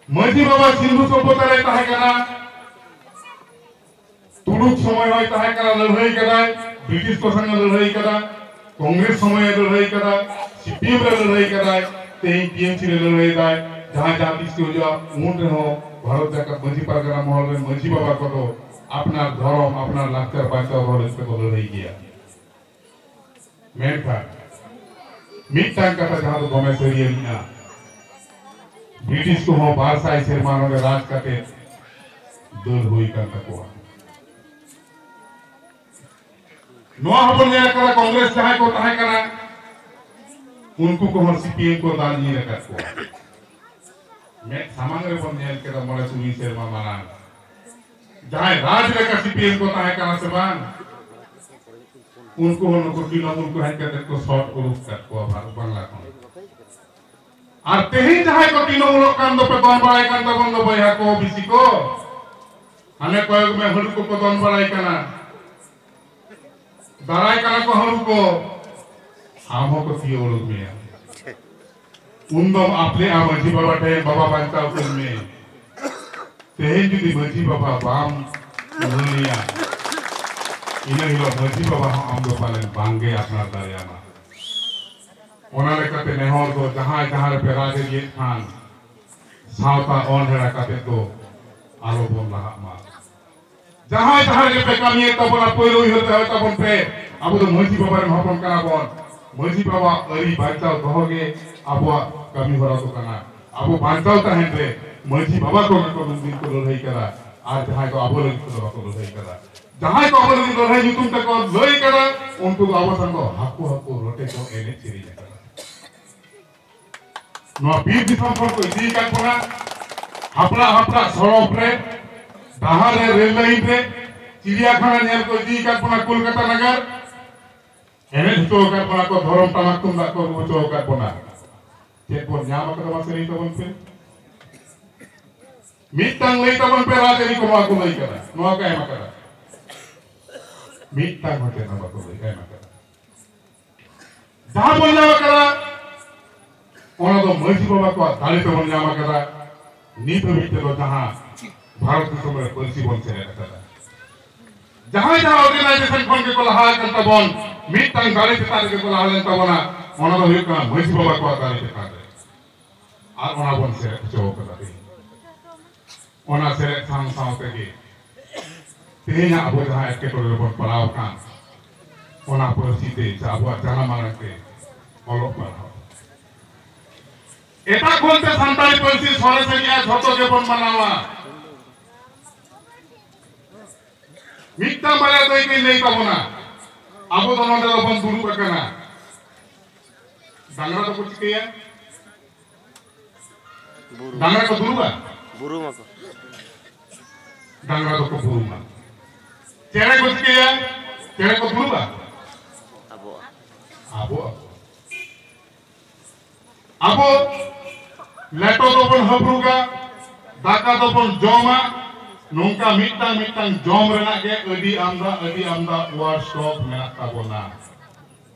ᱢᱟᱹᱡᱷᱤ ᱵᱟᱵᱟ ᱥᱤᱱᱫᱷᱩ ᱥᱚᱵᱷᱚᱛᱟ ᱨᱮ ᱛᱟᱦᱮᱸ ᱠᱟᱱᱟ, ᱛᱩᱲᱩᱠ ᱥᱚᱢᱚᱭ ᱦᱚᱸᱭ ᱛᱟᱦᱮᱸ ᱠᱟᱱᱟ, ᱞᱟᱹᱲᱦᱟᱹᱭ ᱠᱟᱫᱟᱭ, ᱵᱨᱤᱴᱤᱥ ᱠᱚ ᱥᱚᱸᱜᱮ ᱞᱟᱹᱲᱦᱟᱹᱭ ᱠᱟᱫᱟ, ᱠᱚᱝᱜᱨᱮᱥ ᱥᱚᱢᱚᱭ ᱮ ᱞᱟᱹᱲᱦᱟᱹᱭ ᱠᱟᱫᱟ, ᱥᱤᱯᱤᱮᱢ ᱨᱮ ᱞᱟᱹᱲᱦᱟᱹᱭ ᱠᱟᱫᱟᱭ, ᱛᱮᱦᱮᱧ ᱴᱤᱮᱢᱥᱤ ᱨᱮ ᱞᱟᱹᱲᱦᱟᱹᱭ ᱫᱟᱭ᱾ ᱡᱟᱦᱟᱸ ᱡᱟᱦᱟᱸ ᱛᱤᱥ ᱜᱮ ᱦᱩᱭᱩᱜᱼᱟ, ᱩᱱ ᱨᱮᱦᱚᱸ ᱵᱷᱟᱨᱚᱛ ᱡᱟᱠᱟᱛ ᱢᱟᱹᱡᱷᱤ ᱯᱟᱨᱜᱟᱱᱟ ᱢᱚᱦᱚᱞ ᱨᱮᱱ ᱢᱟᱹᱡᱷᱤ ᱵᱟᱵᱟ ᱠᱚᱫᱚ ᱟᱯᱱᱟᱨ ᱫᱷᱚᱨᱚᱢ, ᱟᱯᱱᱟᱨ ᱞᱟᱠᱪᱟᱨ ᱵᱟᱧᱪᱟᱣ ᱫᱚᱦᱚ ᱞᱟᱹᱜᱤᱫ ᱛᱮᱠᱚ ᱞᱟᱹᱲᱦᱟᱹᱭ ᱜᱮᱭᱟ᱾ ᱢᱮᱱᱠᱷᱟᱱ ᱢᱤᱫᱴᱟᱝ ᱠᱟᱛᱷᱟ ᱡᱟᱦᱟᱸ ᱫᱚ ᱫᱚᱢᱮ ᱥᱟᱹᱨᱤᱭᱟᱹᱱᱤᱡᱼᱟ, ᱵᱨᱤᱴᱤᱥ ᱠᱚᱦᱚᱸ ᱵᱟᱨ ᱥᱟᱭ ᱥᱮᱨᱢᱟ ᱱᱚᱰᱮ ᱨᱟᱡᱽ ᱠᱟᱛᱮ ᱫᱟᱹᱲ ᱦᱩᱭ ᱠᱟᱱ ᱛᱟᱠᱚᱣᱟ᱾ ᱱᱚᱣᱟ ᱦᱚᱸᱵᱚᱱ ᱧᱮᱞ ᱠᱟᱫᱟ, ᱠᱚᱝᱜᱨᱮᱥ ᱡᱟᱦᱟᱸᱭ ᱠᱚ ᱛᱟᱦᱮᱸ ᱠᱟᱱᱟ, ᱩᱱᱠᱩ ᱠᱚᱦᱚᱸ ᱥᱤᱯᱤᱮᱢ ᱠᱚ ᱫᱟᱞ ᱧᱤᱨ ᱟᱠᱟᱫ ᱠᱚᱣᱟ᱾ ᱢᱮᱫ ᱥᱟᱢᱟᱝ ᱨᱮᱵᱚᱱ ᱧᱮᱞ ᱠᱮᱫᱟ ᱢᱚᱬᱮ ᱛᱩᱨᱩᱭ ᱥᱮᱨᱢᱟ ᱢᱟᱲᱟᱝ ᱡᱟᱦᱟᱸᱭ ᱨᱟᱡᱽ ᱞᱮᱠᱟ ᱥᱤᱯᱤᱮᱢ ᱠᱚ ᱛᱟᱦᱮᱸ ᱠᱟᱱᱟ ᱥᱮ ᱵᱟᱝ, ᱩᱱᱠᱩ ᱦᱚᱸ ᱱᱩᱠᱩ ᱛᱨᱤᱱᱚᱢᱩᱞ ᱠᱚ ᱦᱮᱡ ᱠᱟᱛᱮ ᱠᱚ ᱥᱚᱴ ᱩᱰᱩᱠ ᱠᱟᱫ ᱠᱚᱣᱟ ᱵᱷᱟᱨᱚᱛ ᱵᱟᱝᱞᱟ ᱠᱷᱚᱱ᱾ ᱟᱨ ᱛᱮᱦᱮᱧ ᱡᱟᱦᱟᱸᱭ ᱠᱚ ᱛᱨᱤᱱᱚᱢᱩᱞᱚᱜ ᱠᱟᱱ ᱫᱚᱯᱮ ᱫᱚᱱ ᱵᱟᱲᱟᱭ ᱠᱟᱱ ᱛᱟᱵᱚᱱ ᱫᱚ ᱵᱚᱭᱦᱟ ᱠᱚ ᱵᱤᱥᱤ ᱠᱚ, ᱦᱟᱱᱮ ᱠᱚᱭᱮᱠ ᱢᱮ ᱦᱟᱹᱲᱩ ᱠᱚᱠᱚ ᱫᱚᱱ ᱵᱟᱲᱟᱭ ᱠᱟᱱᱟ, ᱫᱟᱨᱟᱭ ᱠᱟᱱᱟ ᱠᱚ ᱦᱟᱹᱲᱩ ᱠᱚ, ᱟᱢ ᱦᱚᱸᱠᱚ ᱛᱤᱭᱳ ᱩᱰᱩᱠ ᱢᱮᱭᱟ᱾ ᱩᱱ ᱫᱚᱢ ᱟᱯᱞᱮᱜᱼᱟ ᱢᱟᱹᱡᱷᱤ ᱵᱟᱵᱟ ᱴᱷᱮᱱ, "ᱵᱟᱵᱟ ᱵᱟᱧᱪᱟᱣ ᱠᱟᱹᱧ ᱢᱮ᱾" ᱛᱮᱦᱮᱧ ᱡᱩᱫᱤ ᱢᱟᱹᱡᱷᱤ ᱵᱟᱵᱟ ᱵᱟᱢ ᱢᱟᱹᱱᱮᱭᱟ, ᱤᱱᱟᱹ ᱦᱤᱞᱳᱜ ᱢᱟᱹᱡᱷᱤ ᱵᱟᱵᱟ ᱦᱚᱸ ᱟᱢ ᱫᱚ ᱯᱟᱞᱮᱱ ᱵᱟᱝᱜᱮ ᱟᱯᱱᱟᱨ ᱫᱟᱲᱮᱭᱟᱢᱟ᱾ ᱚᱱᱟ ᱞᱮᱠᱟᱛᱮ ᱱᱮᱦᱚᱨ ᱫᱚ ᱡᱟᱦᱟᱸᱭ ᱡᱟᱦᱟᱸ ᱨᱮᱯᱮ ᱨᱟᱡᱽ ᱮᱫ ᱠᱷᱟᱱ ᱥᱟᱶᱛᱟ ᱚᱱᱦᱮᱲᱟ ᱠᱟᱛᱮ ᱫᱚ ᱟᱞᱚ ᱵᱚᱱ ᱞᱟᱦᱟᱜ ᱢᱟ᱾ ᱡᱟᱦᱟᱸᱭ ᱡᱟᱦᱟᱸ ᱨᱮᱜᱮ ᱯᱮ ᱠᱟᱹᱢᱤᱭᱮᱫ ᱛᱟᱵᱚᱱᱟ, ᱯᱳᱭᱞᱳ ᱩᱭᱦᱟᱹᱨ ᱫᱚᱦᱚᱭ ᱛᱟᱵᱚᱱ ᱯᱮ, ᱟᱵᱚ ᱫᱚ ᱢᱟᱹᱡᱷᱤ ᱵᱟᱵᱟ ᱨᱮᱱ ᱦᱚᱯᱚᱱ ᱠᱟᱱᱟ ᱵᱚᱱ᱾ ᱢᱟᱹᱡᱷᱤ ᱵᱟᱵᱟ ᱟᱹᱨᱤ ᱵᱟᱧᱪᱟᱣ ᱫᱚᱦᱚ ᱜᱮ ᱟᱵᱚᱣᱟᱜ ᱠᱟᱹᱢᱤ ᱦᱚᱨᱟ ᱫᱚ ᱠᱟᱱᱟ᱾ ᱟᱵᱚ ᱵᱟᱧᱪᱟᱣ ᱛᱟᱦᱮᱱ ᱨᱮ ᱢᱟᱹᱡᱷᱤ ᱵᱟᱵᱟ ᱠᱚ ᱜᱮᱠᱚ ᱱᱩᱱ ᱫᱤᱱ ᱠᱚ ᱞᱟᱹᱲᱦᱟᱹᱭ ᱠᱟᱫᱟ, ᱟᱨ ᱡᱟᱦᱟᱸᱭ ᱫᱚ ᱟᱵᱚ ᱞᱟᱹᱜᱤᱫ ᱛᱮᱫᱚ ᱵᱟᱠᱚ ᱞᱟᱹᱲᱦᱟᱹᱭ ᱠᱟᱫᱟ᱾ ᱡᱟᱦᱟᱸᱭ ᱠᱚ ᱟᱵᱚ ᱞᱟᱹᱜᱤᱫ ᱞᱟᱹᱲᱦᱟᱹᱭ ᱧᱩᱛᱩᱢ ᱛᱮᱠᱚ ᱞᱟᱹᱭ ᱠᱟᱫᱟ, ᱩᱱᱠᱩ ᱫᱚ ᱟᱵᱚ ᱥᱟᱶ ᱫᱚ ᱦᱟᱹᱠᱩ ᱦᱟᱹᱠᱩ ᱨᱚᱴᱮ ᱠᱚ ᱮᱱᱮᱡ ᱥᱮᱨᱮᱧ ᱟᱠᱟᱫᱟ᱾ ᱱᱚᱣᱟ ᱵᱤᱨ ᱫᱤᱥᱚᱢ ᱠᱷᱚᱱ ᱠᱚ ᱤᱫᱤ ᱟᱠᱟᱫ ᱵᱚᱱᱟ, ᱦᱟᱯᱲᱟᱜ ᱦᱟᱯᱲᱟᱜ ᱥᱚᱲᱚᱠ ᱨᱮ, ᱰᱟᱦᱟᱨ ᱨᱮ, ᱨᱮᱞ ᱞᱟᱭᱤᱱ ᱨᱮ, ᱪᱤᱲᱤᱭᱟᱠᱷᱟᱱᱟ ᱧᱮᱞ ᱠᱚ ᱤᱫᱤ ᱟᱠᱟᱫ ᱵᱚᱱᱟ ᱠᱳᱞᱠᱟᱛᱟ ᱱᱟᱜᱟᱨ, ᱮᱱᱮᱡ ᱦᱚᱪᱚ ᱟᱠᱟᱫ ᱵᱚᱱᱟ ᱠᱚ, ᱫᱷᱚᱨᱚᱢ ᱴᱟᱢᱟᱠ ᱛᱩᱢᱫᱟᱜ ᱠᱚ ᱨᱩ ᱦᱚᱪᱚ ᱟᱠᱟᱫ ᱵᱚᱱᱟ᱾ ᱪᱮᱫ ᱵᱚᱱ ᱧᱟᱢ ᱟᱠᱟᱫᱟ, ᱢᱟᱥᱮ ᱞᱟᱹᱭ ᱛᱟᱵᱚᱱ ᱯᱮ᱾ ᱢᱤᱫᱴᱟᱝ ᱞᱟᱹᱭ ᱛᱟᱵᱚᱱ ᱯᱮ, ᱨᱟᱡᱽᱟᱹᱨᱤ ᱠᱚ ᱱᱚᱣᱟ ᱠᱚ ᱞᱟᱹᱭ ᱠᱟᱫᱟ, ᱱᱚᱣᱟ ᱠᱚ ᱮᱢ ᱟᱠᱟᱫᱟ᱾ ᱢᱤᱫᱴᱟᱝ ᱦᱚᱸ ᱪᱮᱫ ᱦᱚᱸ ᱵᱟᱠᱚ ᱞᱟᱹᱭ ᱮᱢ ᱟᱠᱟᱫᱟ᱾ ᱡᱟᱦᱟᱸ ᱵᱚᱱ ᱧᱟᱢ ᱟᱠᱟᱫᱟ, ᱚᱱᱟ ᱫᱚ ᱢᱟᱹᱡᱷᱤ ᱵᱟᱵᱟ ᱠᱚᱣᱟᱜ ᱫᱟᱲᱮ ᱛᱮᱵᱚᱱ ᱧᱟᱢ ᱟᱠᱟᱫᱟ᱾ ᱱᱤᱛ ᱦᱟᱹᱵᱤᱡ ᱛᱮᱫᱚ ᱡᱟᱦᱟᱸ ᱵᱷᱟᱨᱚᱛ ᱫᱤᱥᱚᱢ ᱨᱮ ᱯᱟᱹᱨᱥᱤ ᱵᱚᱱ ᱥᱮᱞᱮᱫ ᱟᱠᱟᱫᱟ, ᱡᱟᱦᱟᱸᱭ ᱡᱟᱦᱟᱸ organization ᱠᱷᱚᱱ ᱜᱮᱠᱚ ᱞᱟᱦᱟ ᱟᱠᱟᱱ ᱛᱟᱵᱚᱱ, ᱢᱤᱫᱴᱟᱝ ᱫᱟᱲᱮ ᱪᱮᱛᱟᱱ ᱨᱮᱜᱮ ᱠᱚ ᱞᱟᱦᱟ ᱞᱮᱱ ᱛᱟᱵᱚᱱᱟ, ᱚᱱᱟ ᱫᱚ ᱦᱩᱭᱩᱜ ᱠᱟᱱᱟ ᱢᱟᱹᱡᱷᱤ ᱵᱟᱵᱟ ᱠᱚᱣᱟᱜ ᱫᱟᱲᱮ ᱪᱮᱛᱟᱱ ᱨᱮ᱾ ᱟᱨ ᱚᱱᱟ ᱵᱚᱱ ᱥᱮᱞᱮᱫ ᱦᱚᱪᱚ ᱟᱠᱟᱫᱟ ᱛᱮᱦᱮᱧ᱾ ᱚᱱᱟ ᱥᱮᱞᱮᱫ ᱥᱟᱶ ᱥᱟᱶ ᱛᱮᱜᱮ ᱛᱮᱦᱮᱧᱟᱜ ᱟᱵᱚ ᱡᱟᱦᱟᱸ ᱮᱴᱠᱮᱴᱚᱬᱮ ᱨᱮᱵᱚᱱ ᱯᱟᱲᱟᱣ ᱟᱠᱟᱱ, ᱚᱱᱟ ᱯᱟᱹᱨᱥᱤ ᱛᱮ ᱥᱮ ᱟᱵᱚᱣᱟᱜ ᱡᱟᱱᱟᱢ ᱟᱲᱟᱝ ᱛᱮ ᱚᱞᱚᱜ ᱯᱟᱲᱦᱟᱣ᱾ ᱮᱴᱟᱜ ᱠᱷᱚᱱ ᱛᱮ ᱥᱟᱱᱛᱟᱲᱤ ᱯᱟᱹᱨᱥᱤ ᱥᱚᱨᱮᱥ ᱮᱱᱮᱡᱼᱟ, ᱡᱷᱚᱛᱚ ᱜᱮᱵᱚᱱ ᱢᱟᱱᱟᱣᱟ᱾ ᱢᱤᱫᱴᱟᱝ ᱵᱟᱨᱭᱟ ᱫᱟᱹᱭ ᱠᱚᱧ ᱞᱟᱹᱭ ᱛᱟᱵᱚᱱᱟ᱾ ᱟᱵᱚ ᱫᱚ ᱱᱚᱰᱮ ᱫᱚᱵᱚᱱ ᱫᱩᱲᱩᱵ ᱟᱠᱟᱱᱟ᱾ ᱰᱟᱝᱨᱟ ᱫᱚᱠᱚ ᱪᱤᱠᱟᱹᱭᱟ? ᱰᱟᱝᱨᱟ ᱠᱚ ᱫᱩᱲᱩᱵᱟ? ᱵᱩᱨᱩᱢ ᱟᱠᱚ᱾ ᱰᱟᱝᱨᱟ ᱫᱚᱠᱚ ᱵᱩᱨᱩᱢᱟ᱾ ᱪᱮᱬᱮ ᱠᱚ ᱪᱤᱠᱟᱹᱭᱟ? ᱪᱮᱬᱮ ᱠᱚ ᱫᱩᱲᱩᱵᱟ? ᱟᱵᱚ᱾ ᱟᱵᱚ, ᱟᱵᱚ᱾ ᱟᱵᱚ ᱞᱮᱴᱚ ᱫᱚᱵᱚᱱ ᱦᱟᱹᱵᱨᱩᱜᱟ, ᱫᱟᱠᱟ ᱫᱚᱵᱚᱱ ᱡᱚᱢᱟ᱾ ᱱᱚᱝᱠᱟ ᱢᱤᱫᱴᱟᱝ ᱢᱤᱫᱴᱟᱝ ᱡᱚᱢ ᱨᱮᱱᱟᱜ ᱜᱮ ᱟᱹᱰᱤ ᱟᱢᱫᱟ, ᱟᱹᱰᱤ ᱟᱢᱫᱟ word stock ᱢᱮᱱᱟᱜ ᱛᱟᱵᱚᱱᱟ᱾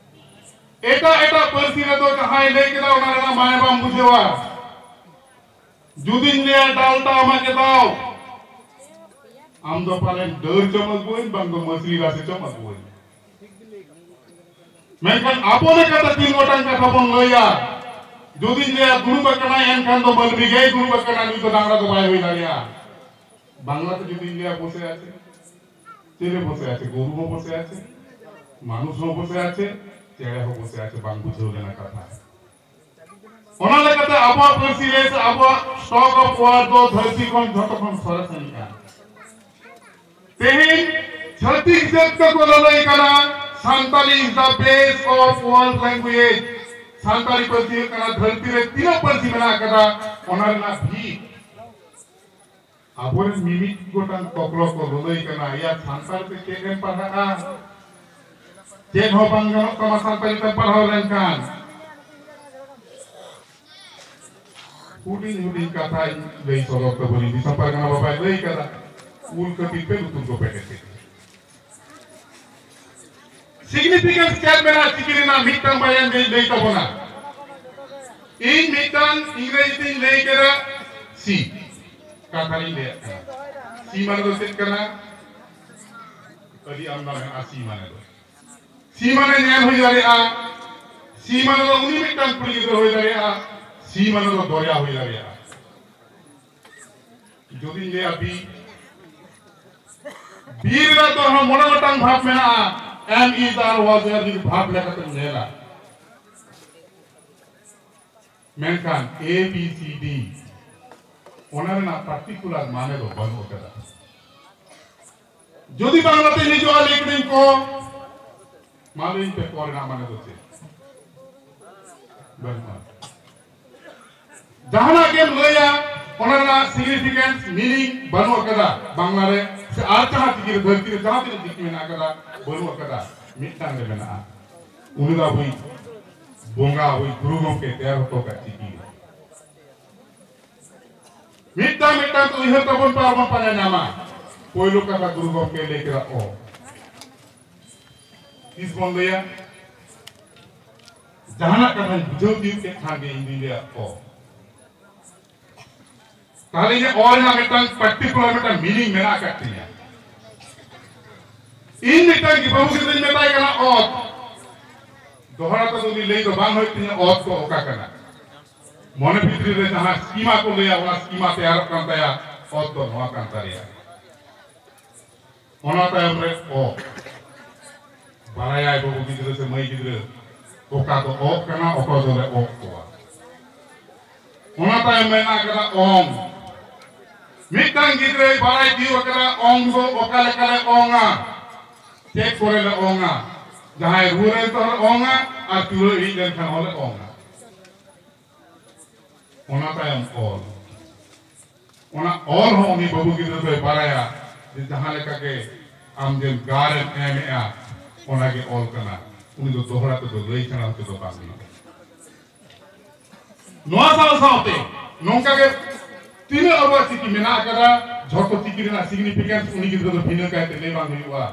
ᱮᱴᱟᱜ ᱮᱴᱟᱜ ᱯᱟᱹᱨᱥᱤ ᱨᱮᱫᱚ ᱡᱟᱦᱟᱸᱭ ᱞᱟᱹᱭ ᱠᱮᱫᱟ, ᱚᱱᱟ ᱨᱮᱱᱟᱜ ᱢᱟᱱᱮ ᱵᱟᱢ ᱵᱩᱡᱷᱟᱹᱣᱟ᱾ ᱡᱩᱫᱤᱧ ᱞᱟᱹᱭᱟ, "ᱰᱟᱞᱴᱟ ᱟᱢᱟᱜ ᱜᱮ ᱫᱟᱣ", ᱟᱢ ᱫᱚ ᱯᱟᱞᱮᱱ ᱰᱟᱹᱨ ᱪᱚᱢ ᱟᱹᱜᱩᱣᱟᱹᱧ, ᱵᱟᱝ ᱫᱚ ᱢᱟᱹᱥᱨᱤ ᱨᱟᱥᱮ ᱪᱚᱢ ᱟᱹᱜᱩᱣᱟᱹᱧ᱾ ᱢᱮᱱᱠᱷᱟᱱ ᱟᱵᱚ ᱞᱮᱠᱟᱛᱮ ᱛᱤᱱ ᱜᱚᱴᱟᱝ ᱠᱟᱛᱷᱟ ᱵᱚᱱ ᱞᱟᱹᱭᱟ᱾ ᱡᱩᱫᱤᱧ ᱞᱟᱹᱭᱟ, "ᱫᱩᱲᱩᱵ ᱟᱠᱟᱱᱟᱭ", ᱮᱱᱠᱷᱟᱱ ᱫᱚ ᱢᱟᱹᱱᱢᱤ ᱜᱮᱭ ᱫᱩᱲᱩᱵ ᱟᱠᱟᱱᱟ, ᱱᱩᱭ ᱫᱚ ᱰᱟᱝᱨᱟ ᱫᱚ ᱵᱟᱭ ᱦᱩᱭ ᱫᱟᱲᱮᱭᱟᱜᱼᱟ᱾ ᱵᱟᱝᱞᱟᱛᱮ ᱡᱩᱫᱤᱧ ᱞᱟᱹᱭᱟ, "ᱵᱚᱥᱮ ᱟᱪᱷᱮ", ᱪᱮᱞᱮ ᱵᱚᱥᱮ ᱟᱪᱷᱮ? ᱜᱚᱨᱩ ᱦᱚᱸ ᱵᱚᱥᱮ ᱟᱪᱷᱮ, ᱢᱟᱱᱩᱥ ᱦᱚᱸ ᱵᱚᱥᱮ ᱟᱪᱷᱮ, ᱪᱮᱬᱮ ᱦᱚᱸ ᱵᱚᱥᱮ ᱟᱪᱷᱮ, ᱵᱟᱝ ᱵᱩᱡᱷᱟᱹᱣ ᱞᱮᱱᱟ ᱠᱟᱛᱷᱟ᱾ ᱚᱱᱟ ᱞᱮᱠᱟᱛᱮ ᱟᱵᱚᱣᱟᱜ ᱯᱟᱹᱨᱥᱤ ᱨᱮ ᱥᱮ ᱟᱵᱚᱣᱟᱜ stock of word ᱫᱚ ᱫᱷᱟᱹᱨᱛᱤ ᱠᱷᱚᱱ ᱡᱷᱚᱛᱚ ᱠᱷᱚᱱ ᱥᱚᱨᱮᱥ ᱟᱱᱤᱡ ᱠᱟᱱᱟ᱾ ᱛᱮᱦᱮᱧ ᱪᱷᱟᱹᱛᱤᱠ ᱡᱟᱹᱛ ᱠᱚᱠᱚ ᱞᱟᱹᱞᱟᱹᱭ ᱠᱟᱱᱟ, "Santali is the best of world language", Santali ᱯᱟᱹᱨᱥᱤ ᱦᱩᱭᱩᱜ ᱠᱟᱱᱟ ᱫᱷᱟᱹᱨᱛᱤ ᱨᱮ ᱛᱤᱱᱟᱹᱜ ᱯᱟᱹᱨᱥᱤ ᱢᱮᱱᱟᱜ ᱟᱠᱟᱫᱟ, ᱚᱱᱟ ᱨᱮᱱᱟᱜ ᱵᱷᱤᱛ᱾ ᱟᱵᱚᱨᱮᱱ ᱢᱤᱢᱤᱫ ᱜᱚᱴᱟᱝ ᱠᱚᱠᱞᱚ ᱠᱚ ᱞᱟᱹᱞᱟᱹᱭ ᱠᱟᱱᱟ, "ᱭᱟ, ᱥᱟᱱᱛᱟᱲ ᱛᱮ ᱪᱮᱫ ᱮᱢ ᱯᱟᱲᱦᱟᱜᱼᱟ? ᱪᱮᱫ ᱦᱚᱸ ᱵᱟᱝ ᱜᱟᱱᱚᱜ ᱛᱟᱢᱟ ᱥᱟᱱᱛᱟᱲᱤ ᱛᱮᱢ ᱯᱟᱲᱦᱟᱣ ᱞᱮᱱᱠᱷᱟᱱ᱾ ᱦᱩᱰᱤᱧ ᱦᱩᱰᱤᱧ ᱠᱟᱛᱷᱟᱧ ᱞᱟᱹᱭ ᱥᱚᱫᱚᱨ ᱛᱟᱵᱚᱱᱤᱧ, ᱫᱤᱥᱚᱢ ᱯᱟᱨᱜᱟᱱᱟ ᱵᱟᱵᱟᱭ ᱞᱟᱹᱭ ᱠᱟᱫᱟ, ᱩᱞ ᱠᱟᱹᱴᱤᱡ ᱯᱮ ᱞᱩᱛᱩᱨ ᱠᱚᱯᱮ ᱠᱮᱴᱮᱡ᱾ Significance ᱪᱮᱫ ᱢᱮᱱᱟᱜᱼᱟ ᱪᱤᱠᱤ ᱨᱮᱱᱟᱜ ᱢᱤᱫᱴᱟᱝ ᱵᱟᱨᱭᱟᱧ ᱞᱟᱹᱭ, ᱞᱟᱹᱭ ᱛᱟᱵᱚᱱᱟ᱾ ᱤᱧ ᱢᱤᱫᱴᱟᱝ ᱤᱝᱨᱮᱡᱤ ᱛᱤᱧ ᱞᱟᱹᱭ ᱠᱮᱫᱟ ᱥᱤ, ᱠᱟᱛᱷᱟ ᱞᱤᱧ ᱞᱟᱹᱭᱟᱜ ᱠᱟᱱᱟ᱾ ᱥᱤ ᱢᱟᱱᱮ ᱫᱚ ᱪᱮᱫ ᱠᱟᱱᱟ? ᱟᱹᱰᱤ ᱟᱢᱫᱟ ᱢᱮᱱᱟᱜᱼᱟ ᱥᱤ ᱢᱟᱱᱮ ᱫᱚ᱾ ᱥᱤ ᱢᱟᱱᱮ ᱧᱮᱞ ᱦᱩᱭ ᱫᱟᱲᱮᱭᱟᱜᱼᱟ, ᱥᱤ ᱢᱟᱱᱮ ᱫᱚ ᱩᱱᱤ ᱢᱤᱫᱴᱟᱝ ᱠᱩᱲᱤ ᱜᱤᱫᱽᱨᱟᱹ ᱦᱩᱭ ᱫᱟᱲᱮᱭᱟᱜᱼᱟ, ᱥᱤ ᱢᱟᱱᱮ ᱫᱚ ᱫᱚᱨᱭᱟ ᱦᱩᱭ ᱫᱟᱲᱮᱭᱟᱜᱼᱟ᱾ ᱡᱩᱫᱤᱧ ᱞᱟᱹᱭᱟ ᱵᱤ, ᱵᱤ ᱨᱮᱱᱟᱜ ᱫᱚ ᱟᱨᱦᱚᱸ ᱢᱚᱬᱮ ᱜᱚᱴᱟᱝ ᱵᱷᱟᱵᱽ ᱢᱮᱱᱟᱜᱼᱟ᱾ ᱮᱢ ᱤᱡᱽ ᱟᱨ ᱣᱟᱡᱽ ᱟᱨ ᱡᱩᱫᱤ ᱵᱷᱟᱵᱽ ᱞᱮᱠᱟᱛᱮᱢ ᱧᱮᱞᱟ, ᱢᱮᱱᱠᱷᱟᱱ ᱮ ᱵᱤ ᱥᱤ ᱰᱤ ᱚᱱᱟ ᱨᱮᱱᱟᱜ ᱯᱟᱨᱴᱤᱠᱩᱞᱟᱨ ᱢᱟᱱᱮ ᱫᱚ ᱵᱟᱹᱱᱩᱜ ᱟᱠᱟᱫᱟ᱾ ᱡᱩᱫᱤ ᱵᱟᱝᱞᱟᱛᱮ ᱦᱤᱡᱩᱜᱼᱟ, ᱞᱟᱹᱭ ᱠᱮᱫᱟᱹᱧ ᱠᱚ, ᱢᱟ ᱞᱟᱹᱭ ᱯᱮ, ᱠᱚ ᱨᱮᱱᱟᱜ ᱢᱟᱱᱮ ᱫᱚ ᱪᱮᱫ? ᱵᱟᱹᱱᱩᱜᱼᱟ᱾ ᱡᱟᱦᱟᱱᱟᱜ ᱜᱮᱢ ᱞᱟᱹᱭᱟ, ᱚᱱᱟ ᱨᱮᱱᱟᱜ significance, meaning ᱵᱟᱹᱱᱩᱜ ᱟᱠᱟᱫᱟ ᱵᱟᱝᱞᱟ ᱨᱮ, ᱥᱮ ᱟᱨ ᱡᱟᱦᱟᱸ ᱪᱤᱠᱤ ᱨᱮ, ᱫᱷᱟᱹᱨᱛᱤ ᱨᱮ ᱡᱟᱦᱟᱸ ᱛᱤᱱᱟᱹᱜ ᱪᱤᱠᱤ ᱢᱮᱱᱟᱜ ᱟᱠᱟᱫᱟ, ᱵᱟᱹᱱᱩᱜ ᱟᱠᱟᱫᱟ᱾ ᱢᱤᱫᱴᱟᱝ ᱨᱮ ᱢᱮᱱᱟᱜᱼᱟ, ᱩᱱᱤ ᱫᱚ ᱟᱵᱚᱭᱤᱡ ᱵᱚᱸᱜᱟ, ᱟᱵᱚᱭᱤᱡ ᱜᱩᱨᱩ ᱜᱚᱢᱠᱮ ᱛᱮᱭᱟᱨ ᱦᱚᱴᱚ ᱠᱟᱜ ᱪᱤᱠᱤ᱾ ᱢᱤᱫᱴᱟᱝ ᱢᱤᱫᱴᱟᱝ ᱛᱮ ᱩᱭᱦᱟᱹᱨ ᱛᱟᱵᱚᱱ ᱯᱮ, ᱟᱨ ᱵᱚᱱ ᱯᱟᱸᱡᱟ ᱧᱟᱢᱟ᱾ ᱯᱳᱭᱞᱳ ᱠᱟᱛᱷᱟ ᱜᱩᱨᱩ ᱜᱚᱢᱠᱮ ᱞᱟᱹᱭ ᱠᱮᱫᱟ ᱚ᱾ ᱛᱤᱥ ᱵᱚᱱ ᱞᱟᱹᱭᱟ? ᱡᱟᱦᱟᱱᱟᱜ ᱠᱟᱛᱷᱟᱧ ᱵᱩᱡᱷᱟᱹᱣ ᱛᱤᱭᱳᱜ ᱠᱮᱫ ᱠᱷᱟᱱ ᱜᱮ ᱤᱧ ᱫᱩᱧ ᱞᱟᱹᱭᱟ ᱚ᱾ ᱛᱟᱦᱞᱮ ᱤᱧᱟᱹᱜ ᱚ ᱨᱮᱱᱟᱜ ᱢᱤᱫᱴᱟᱝ particular ᱢᱤᱫᱴᱟᱝ meaning ᱢᱮᱱᱟᱜ ᱟᱠᱟᱫ ᱛᱤᱧᱟ᱾ ᱤᱧ ᱢᱤᱫᱴᱟᱝ ᱜᱤ-, ᱵᱟᱹᱵᱩ ᱜᱤᱫᱽᱨᱟᱹᱧ ᱢᱮᱛᱟᱭ ᱠᱟᱱᱟ ᱚᱛ᱾ ᱫᱚᱦᱲᱟ ᱛᱮᱫᱚ ᱩᱱᱤ ᱞᱟᱹᱭ ᱫᱚ ᱵᱟᱝ ᱦᱩᱭᱩᱜ ᱛᱤᱧᱟ ᱚᱛ ᱫᱚ ᱚᱠᱟ ᱠᱟᱱᱟ᱾ ᱢᱚᱱᱮ ᱵᱷᱤᱛᱨᱤ ᱨᱮ ᱡᱟᱦᱟᱸ schema ᱠᱚ ᱞᱟᱹᱭᱟ, ᱚᱱᱟ schema ᱛᱮᱭᱟᱨᱚᱜ ᱠᱟᱱ ᱛᱟᱭᱟ, ᱚᱛ ᱫᱚ ᱱᱚᱣᱟ ᱠᱟᱱ ᱛᱟᱞᱮᱭᱟ᱾ ᱚᱱᱟ ᱛᱟᱭᱚᱢ ᱨᱮ ᱚ᱾ ᱵᱟᱲᱟᱭᱟᱭ ᱵᱟᱹᱵᱩ ᱜᱤᱫᱽᱨᱟᱹ ᱥᱮ ᱢᱟᱹᱭ ᱜᱤᱫᱽᱨᱟᱹ, ᱚᱠᱟ ᱫᱚ ᱚᱜ ᱠᱟᱱᱟ, ᱚᱠᱟ ᱫᱚᱞᱮ ᱚᱜ ᱠᱚᱣᱟ᱾ ᱚᱱᱟ ᱛᱟᱭᱚᱢ ᱢᱮᱱᱟᱜ ᱟᱠᱟᱫᱟ ᱚᱝ᱾ ᱢᱤᱫᱴᱟᱝ ᱜᱤᱫᱽᱨᱟᱹᱭ ᱵᱟᱲᱟᱭ ᱛᱤᱭᱳᱜ ᱟᱠᱟᱫᱟ ᱚᱝ ᱫᱚ ᱚᱠᱟ ᱞᱮᱠᱟ ᱞᱮ ᱚᱝᱟ, ᱪᱮᱫ ᱠᱚᱨᱮ ᱞᱮ ᱚᱝᱟ᱾ ᱡᱟᱦᱟᱸᱭ ᱨᱩᱣᱟᱹ ᱨᱮᱱ ᱛᱚ ᱞᱮ ᱚᱝᱟ, ᱟᱨ ᱪᱩᱲᱟᱹ ᱤᱬᱤᱡ ᱞᱮᱱᱠᱷᱟᱱ ᱦᱚᱸᱞᱮ ᱚᱝᱟ᱾ ᱚᱱᱟ ᱛᱟᱭᱚᱢ ᱚᱞ᱾ ᱚᱱᱟ ᱚᱞ ᱦᱚᱸ ᱩᱱᱤ ᱵᱟᱹᱵᱩ ᱜᱤᱫᱽᱨᱟᱹ ᱫᱚᱭ ᱵᱟᱲᱟᱭᱟ ᱡᱮ ᱡᱟᱦᱟᱸ ᱞᱮᱠᱟ ᱜᱮ ᱟᱢ ᱡᱮ ᱜᱟᱨ ᱮᱢ ᱮᱢᱮᱜᱼᱟ, ᱚᱱᱟ ᱜᱮ ᱚᱞ ᱠᱟᱱᱟ᱾ ᱩᱱᱤ ᱫᱚ ᱫᱚᱦᱲᱟ ᱛᱮᱫᱚ ᱞᱟᱹᱭ ᱥᱮᱬᱟ ᱦᱚᱪᱚ ᱫᱚ ᱵᱟᱝ ᱦᱩᱭᱩᱜᱼᱟ᱾ ᱱᱚᱣᱟ ᱥᱟᱶ ᱥᱟᱶᱛᱮ ᱱᱚᱝᱠᱟ ᱜᱮ ᱛᱤᱱᱟᱹᱜ ᱟᱵᱚᱣᱟᱜ ᱪᱤᱠᱤ ᱢᱮᱱᱟᱜ ᱟᱠᱟᱫᱟ, ᱡᱷᱚᱛᱚ ᱪᱤᱠᱤ ᱨᱮᱱᱟᱜ ᱥᱤᱜᱱᱤᱯᱷᱤᱠᱮᱱᱥ ᱩᱱᱤ ᱜᱤᱫᱽᱨᱟᱹ ᱫᱚ ᱵᱷᱤᱱᱟᱹ ᱠᱟᱭᱛᱮ ᱞᱟᱹᱭ ᱵᱟᱝ ᱦᱩᱭᱩᱜᱼᱟ᱾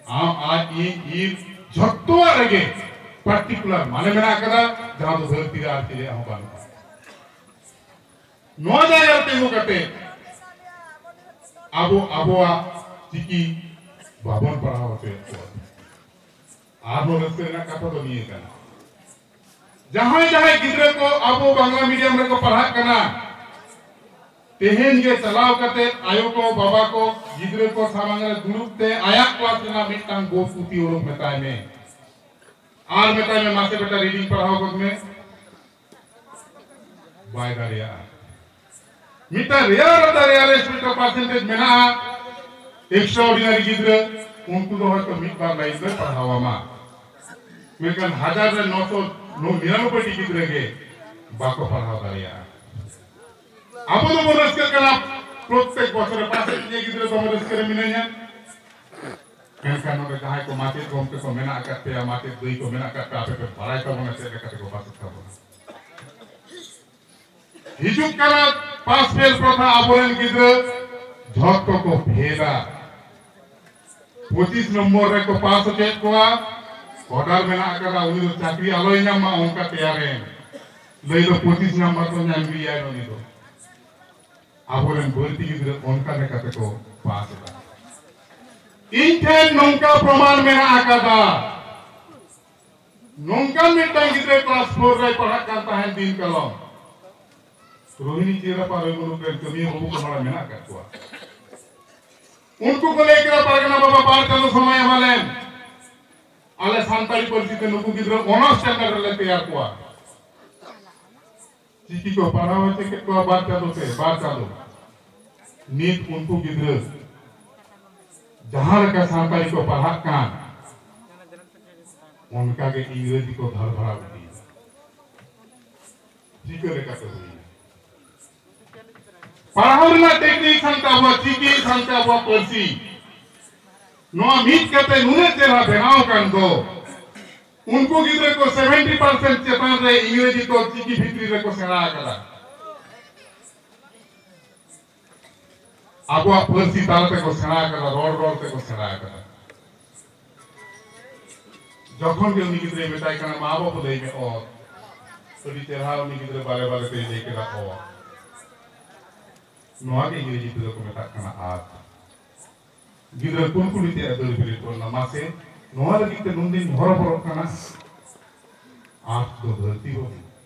ᱟᱢ, ᱟᱡ, ᱤᱧ, ᱤᱨ, ᱡᱷᱚᱛᱚᱣᱟᱜ ᱨᱮᱜᱮ ᱯᱟᱨᱴᱤᱠᱩᱞᱟᱨ ᱢᱟᱱᱮ ᱢᱮᱱᱟᱜ ᱟᱠᱟᱫᱟ, ᱡᱟᱦᱟᱸ ᱫᱚ ᱫᱷᱟᱹᱨᱛᱤ ᱨᱮ ᱟᱨ ᱪᱮᱫ ᱦᱚᱸ ᱵᱟᱹᱱᱩᱜᱼᱟ᱾ ᱱᱚᱣᱟ ᱡᱟᱭᱜᱟ ᱨᱮ ᱛᱤᱸᱜᱩ ᱠᱟᱛᱮ ᱟᱵᱚ ᱟᱵᱚᱣᱟᱜ ᱪᱤᱠᱤ ᱵᱟᱵᱚᱱ ᱯᱟᱲᱦᱟᱣ ᱦᱚᱪᱚᱭᱮᱫ ᱠᱚᱣᱟ᱾ ᱟᱨᱦᱚᱸ ᱨᱟᱹᱥᱠᱟᱹ ᱨᱮᱱᱟᱜ ᱠᱟᱛᱷᱟ ᱫᱚ ᱱᱤᱭᱟᱹ ᱠᱟᱱᱟ, ᱡᱟᱦᱟᱸᱭ ᱡᱟᱦᱟᱸᱭ ᱜᱤᱫᱽᱨᱟᱹ ᱠᱚ ᱟᱵᱚ ᱵᱟᱝᱞᱟ ᱢᱤᱰᱤᱭᱟᱢ ᱨᱮᱠᱚ ᱯᱟᱲᱦᱟᱜ ᱠᱟᱱᱟ, ᱛᱮᱦᱮᱧ ᱜᱮ ᱪᱟᱞᱟᱣ ᱠᱟᱛᱮ ᱟᱭᱳ ᱠᱚ, ᱵᱟᱵᱟ ᱠᱚ, ᱜᱤᱫᱽᱨᱟᱹ ᱠᱚ ᱥᱟᱢᱟᱝ ᱨᱮ ᱫᱩᱲᱩᱵ ᱛᱮ ᱟᱭᱟᱜ ᱠᱞᱟᱥ ᱨᱮᱱᱟᱜ ᱢᱤᱫᱴᱟᱝ ᱵᱳᱭ ᱯᱩᱛᱷᱤ ᱚᱰᱚᱠ ᱢᱮᱛᱟᱭ ᱢᱮ᱾ ᱟᱨ ᱢᱮᱛᱟᱭ ᱢᱮ, "ᱢᱟᱥᱮ ᱵᱮᱴᱟ, ᱨᱤᱰᱤᱝ ᱯᱟᱲᱦᱟᱣ ᱜᱚᱫ ᱢᱮ", ᱵᱟᱭ ᱫᱟᱲᱮᱭᱟᱜᱼᱟ᱾ ᱢᱤᱫᱴᱟᱝ ᱨᱮᱭᱟᱨ ᱫᱟᱲᱮᱭᱟᱜ ᱨᱮ ᱢᱤᱫᱴᱟᱝ ᱯᱟᱨᱥᱮᱱᱴᱮᱡᱽ ᱢᱮᱱᱟᱜᱼᱟ, ᱮᱠᱥᱴᱨᱟ ᱚᱨᱰᱤᱱᱟᱨᱤ ᱜᱤᱫᱽᱨᱟᱹ, ᱩᱱᱠᱩ ᱫᱚ ᱦᱚᱭᱛᱳ ᱢᱤᱫ ᱵᱟᱨ ᱞᱟᱭᱤᱱ ᱫᱚᱭ ᱯᱟᱲᱦᱟᱣ ᱟᱢᱟ, ᱢᱮᱱᱠᱷᱟᱱ ᱦᱟᱡᱟᱨ ᱨᱮ ᱱᱚᱥᱚ ᱱᱤᱨᱟᱱᱚᱵᱵᱳᱭ ᱴᱤ ᱜᱤᱫᱽᱨᱟᱹ ᱜᱮ ᱵᱟᱠᱚ ᱯᱟᱲᱦᱟᱣ ᱫᱟᱲᱮᱭᱟᱜᱼᱟ᱾ ᱟᱵᱚ ᱫᱚᱵᱚᱱ ᱨᱟᱹᱥᱠᱟᱹᱜ ᱠᱟᱱᱟ, ᱯᱨᱚᱛᱮᱠ ᱵᱚᱪᱷᱚᱨ ᱮ ᱯᱟᱥᱮᱫ ᱤᱧ ᱜᱤᱫᱽᱨᱟᱹ ᱫᱚᱢᱮ ᱨᱟᱹᱥᱠᱟᱹ ᱨᱮ ᱢᱤᱱᱟᱹᱧᱟ᱾ ᱢᱮᱱᱠᱷᱟᱱ ᱱᱚᱰᱮ ᱡᱟᱦᱟᱸᱭ ᱠᱚ ᱢᱟᱪᱮᱫ ᱜᱚᱢᱠᱮ ᱠᱚ ᱢᱮᱱᱟᱜ ᱟᱠᱟᱫ ᱯᱮᱭᱟ, ᱢᱟᱪᱮᱫ ᱫᱟᱹᱭ ᱠᱚ ᱢᱮᱱᱟᱜ ᱟᱠᱟᱫ ᱯᱮᱭᱟ, ᱟᱯᱮ ᱯᱮ ᱵᱟᱲᱟᱭ ᱛᱟᱵᱚᱱᱟ ᱪᱮᱫ ᱞᱮᱠᱟ ᱛᱮᱠᱚ ᱯᱟᱥᱮᱫ ᱛᱟᱵᱚᱱᱟ᱾ ᱦᱤᱡᱩᱜ ᱠᱟᱱᱟ ᱯᱟᱥ ᱯᱷᱮᱞ ᱯᱨᱚᱛᱷᱟ, ᱟᱵᱚᱨᱮᱱ ᱜᱤᱫᱽᱨᱟᱹ ᱡᱷᱚᱛᱚ ᱠᱚ ᱯᱷᱮᱞᱟ᱾ ᱯᱚᱸᱪᱤᱥ ᱱᱚᱢᱵᱚᱨ ᱨᱮᱠᱚ ᱯᱟᱥ ᱦᱚᱪᱚᱭᱮᱫ ᱠᱚᱣᱟ, ᱚᱨᱰᱟᱨ ᱢᱮᱱᱟᱜ ᱟᱠᱟᱫᱟ, ᱩᱱᱤ ᱫᱚ ᱪᱟᱹᱠᱨᱤ ᱟᱞᱚᱭ ᱧᱟᱢ ᱢᱟ, ᱚᱱᱠᱟ ᱛᱮᱭᱟᱨᱮᱱ᱾ ᱞᱟᱹᱭ ᱫᱚ ᱯᱚᱸᱪᱤᱥ ᱱᱟᱢᱵᱟᱨ ᱫᱚ ᱧᱟᱢ ᱜᱮᱭᱟᱭ ᱩᱱᱤ ᱫᱚ᱾ ᱟᱵᱚᱨᱮᱱ ᱵᱟᱹᱲᱛᱤ ᱜᱤᱫᱽᱨᱟᱹ ᱚᱱᱠᱟ ᱞᱮᱠᱟ ᱛᱮᱠᱚ ᱯᱟᱥ ᱮᱫᱟ᱾ ᱤᱧ ᱴᱷᱮᱱ ᱱᱚᱝᱠᱟ ᱯᱨᱚᱢᱟᱱ ᱢᱮᱱᱟᱜ ᱟᱠᱟᱫᱟ᱾ ᱱᱚᱝᱠᱟᱱ ᱢᱤᱫᱴᱟᱝ ᱜᱤᱫᱽᱨᱟᱹ ᱠᱞᱟᱥ ᱯᱷᱳᱨ ᱨᱮᱭ ᱯᱟᱲᱦᱟᱜ ᱠᱟᱱ ᱛᱟᱦᱮᱸᱫ ᱫᱤᱱ ᱠᱟᱞᱚᱢ᱾ ᱨᱳᱦᱤᱱᱤ ᱪᱮᱨᱟᱯᱟ ᱨᱚᱭ ᱢᱩᱞᱩᱠ ᱨᱮᱱ ᱠᱟᱹᱢᱤᱭᱟᱹ ᱵᱟᱹᱵᱩ ᱠᱚ ᱱᱚᱰᱮ ᱢᱮᱱᱟᱜ ᱟᱠᱟᱫ ᱠᱚᱣᱟ᱾ ᱩᱱᱠᱩ ᱠᱚ ᱞᱟᱹᱭ ᱠᱮᱫᱟ, "ᱯᱟᱨᱜᱟᱱᱟ ᱵᱟᱵᱟ, ᱵᱟᱨ ᱪᱟᱸᱫᱚ ᱥᱚᱢᱚᱭ ᱮᱢᱟᱞᱮᱢ, ᱟᱞᱮ ᱥᱟᱱᱛᱟᱲᱤ ᱯᱟᱹᱨᱥᱤ ᱛᱮ ᱱᱩᱠᱩ ᱜᱤᱫᱽᱨᱟᱹ ᱚᱱᱟᱨᱥ ᱥᱴᱮᱱᱰᱟᱨᱰ ᱨᱮᱞᱮ ᱛᱮᱭᱟᱨ ᱠᱚᱣᱟ᱾" ᱪᱤᱠᱤ ᱠᱚ ᱯᱟᱲᱦᱟᱣ ᱦᱚᱪᱚ ᱠᱮᱫ ᱠᱚᱣᱟ ᱵᱟᱨ ᱪᱟᱸᱫᱚ ᱛᱮ, ᱵᱟᱨ ᱪᱟᱸᱫᱚ᱾ ᱱᱤᱛ ᱩᱱᱠᱩ ᱜᱤᱫᱽᱨᱟᱹ ᱡᱟᱦᱟᱸ ᱞᱮᱠᱟ ᱥᱟᱱᱛᱟᱲᱤ ᱠᱚ ᱯᱟᱲᱦᱟᱜ ᱠᱟᱱ, ᱚᱱᱠᱟ ᱜᱮ ᱤᱝᱨᱮᱡᱤ ᱠᱚ ᱫᱷᱟᱨᱵᱷᱟᱲᱟᱣ ᱤᱫᱤᱭᱮᱫᱟ᱾ ᱪᱤᱠᱟᱹ ᱞᱮᱠᱟᱛᱮ ᱦᱩᱭᱱᱟ? ᱯᱟᱲᱦᱟᱣ ᱨᱮᱱᱟᱜ ᱴᱮᱠᱱᱤᱠ ᱥᱟᱶᱛᱮ ᱟᱵᱚᱣᱟᱜ ᱪᱤᱠᱤ ᱥᱟᱶᱛᱮ ᱟᱵᱚᱣᱟᱜ ᱯᱟᱹᱨᱥᱤ, ᱱᱚᱣᱟ ᱢᱤᱫ ᱠᱟᱛᱮ ᱱᱩᱱᱟᱹᱜ ᱪᱮᱦᱨᱟ ᱵᱮᱱᱟᱣ ᱟᱠᱟᱱ ᱫᱚ, ᱩᱱᱠᱩ ᱜᱤᱫᱽᱨᱟᱹ ᱠᱚ ᱥᱮᱵᱷᱮᱱᱴᱤ ᱯᱟᱨᱥᱮᱱᱴ ᱪᱮᱛᱟᱱ ᱨᱮ ᱤᱝᱨᱮᱡᱤ ᱠᱚ ᱪᱤᱠᱤ ᱵᱷᱤᱛᱨᱤ ᱨᱮᱠᱚ ᱥᱮᱬᱟ ᱟᱠᱟᱫᱟ᱾ ᱟᱵᱚᱣᱟᱜ ᱯᱟᱹᱨᱥᱤ ᱛᱟᱞᱟ ᱛᱮᱠᱚ ᱥᱮᱬᱟ ᱟᱠᱟᱫᱟ, ᱨᱚᱲ ᱨᱚᱲ ᱛᱮᱠᱚ ᱥᱮᱬᱟ ᱟᱠᱟᱫᱟ᱾ ᱡᱚᱠᱷᱚᱱ ᱜᱮ ᱩᱱᱤ ᱜᱤᱫᱽᱨᱟᱹᱭ ᱢᱮᱛᱟᱭ ᱠᱟᱱᱟ, "ᱢᱟ ᱵᱟᱹᱵᱩ ᱞᱟᱹᱭ ᱢᱮ ᱚᱛ", ᱟᱹᱰᱤ ᱪᱮᱦᱨᱟ ᱩᱱᱤ ᱜᱤᱫᱽᱨᱟᱹ ᱵᱟᱞᱮ ᱵᱟᱞᱮ ᱛᱮᱭ ᱞᱟᱹᱭ ᱠᱮᱫᱟ ᱚᱛ᱾ ᱱᱚᱣᱟ ᱜᱮ ᱤᱝᱨᱮᱡᱤ ᱛᱮᱫᱚ ᱠᱚ ᱢᱮᱛᱟᱜ ᱠᱟᱱᱟ ᱟᱨᱛᱷ᱾ ᱜᱤᱫᱽᱨᱟᱹ ᱠᱩᱞᱠᱩᱞᱤ ᱛᱮ ᱟᱹᱫᱟᱹᱲ ᱵᱮᱨᱮᱫ ᱜᱚᱫ ᱮᱱᱟ, "ᱢᱟᱥᱮ, ᱱᱚᱣᱟ ᱞᱟᱹᱜᱤᱫ ᱛᱮ ᱱᱩᱱᱫᱤᱱ ᱦᱚᱨᱚᱵᱚᱨᱚᱜ ᱠᱟᱱᱟ?" ᱟᱨᱛᱷ ᱫᱚ ᱫᱷᱟᱹᱨᱛᱤ ᱵᱚᱱ,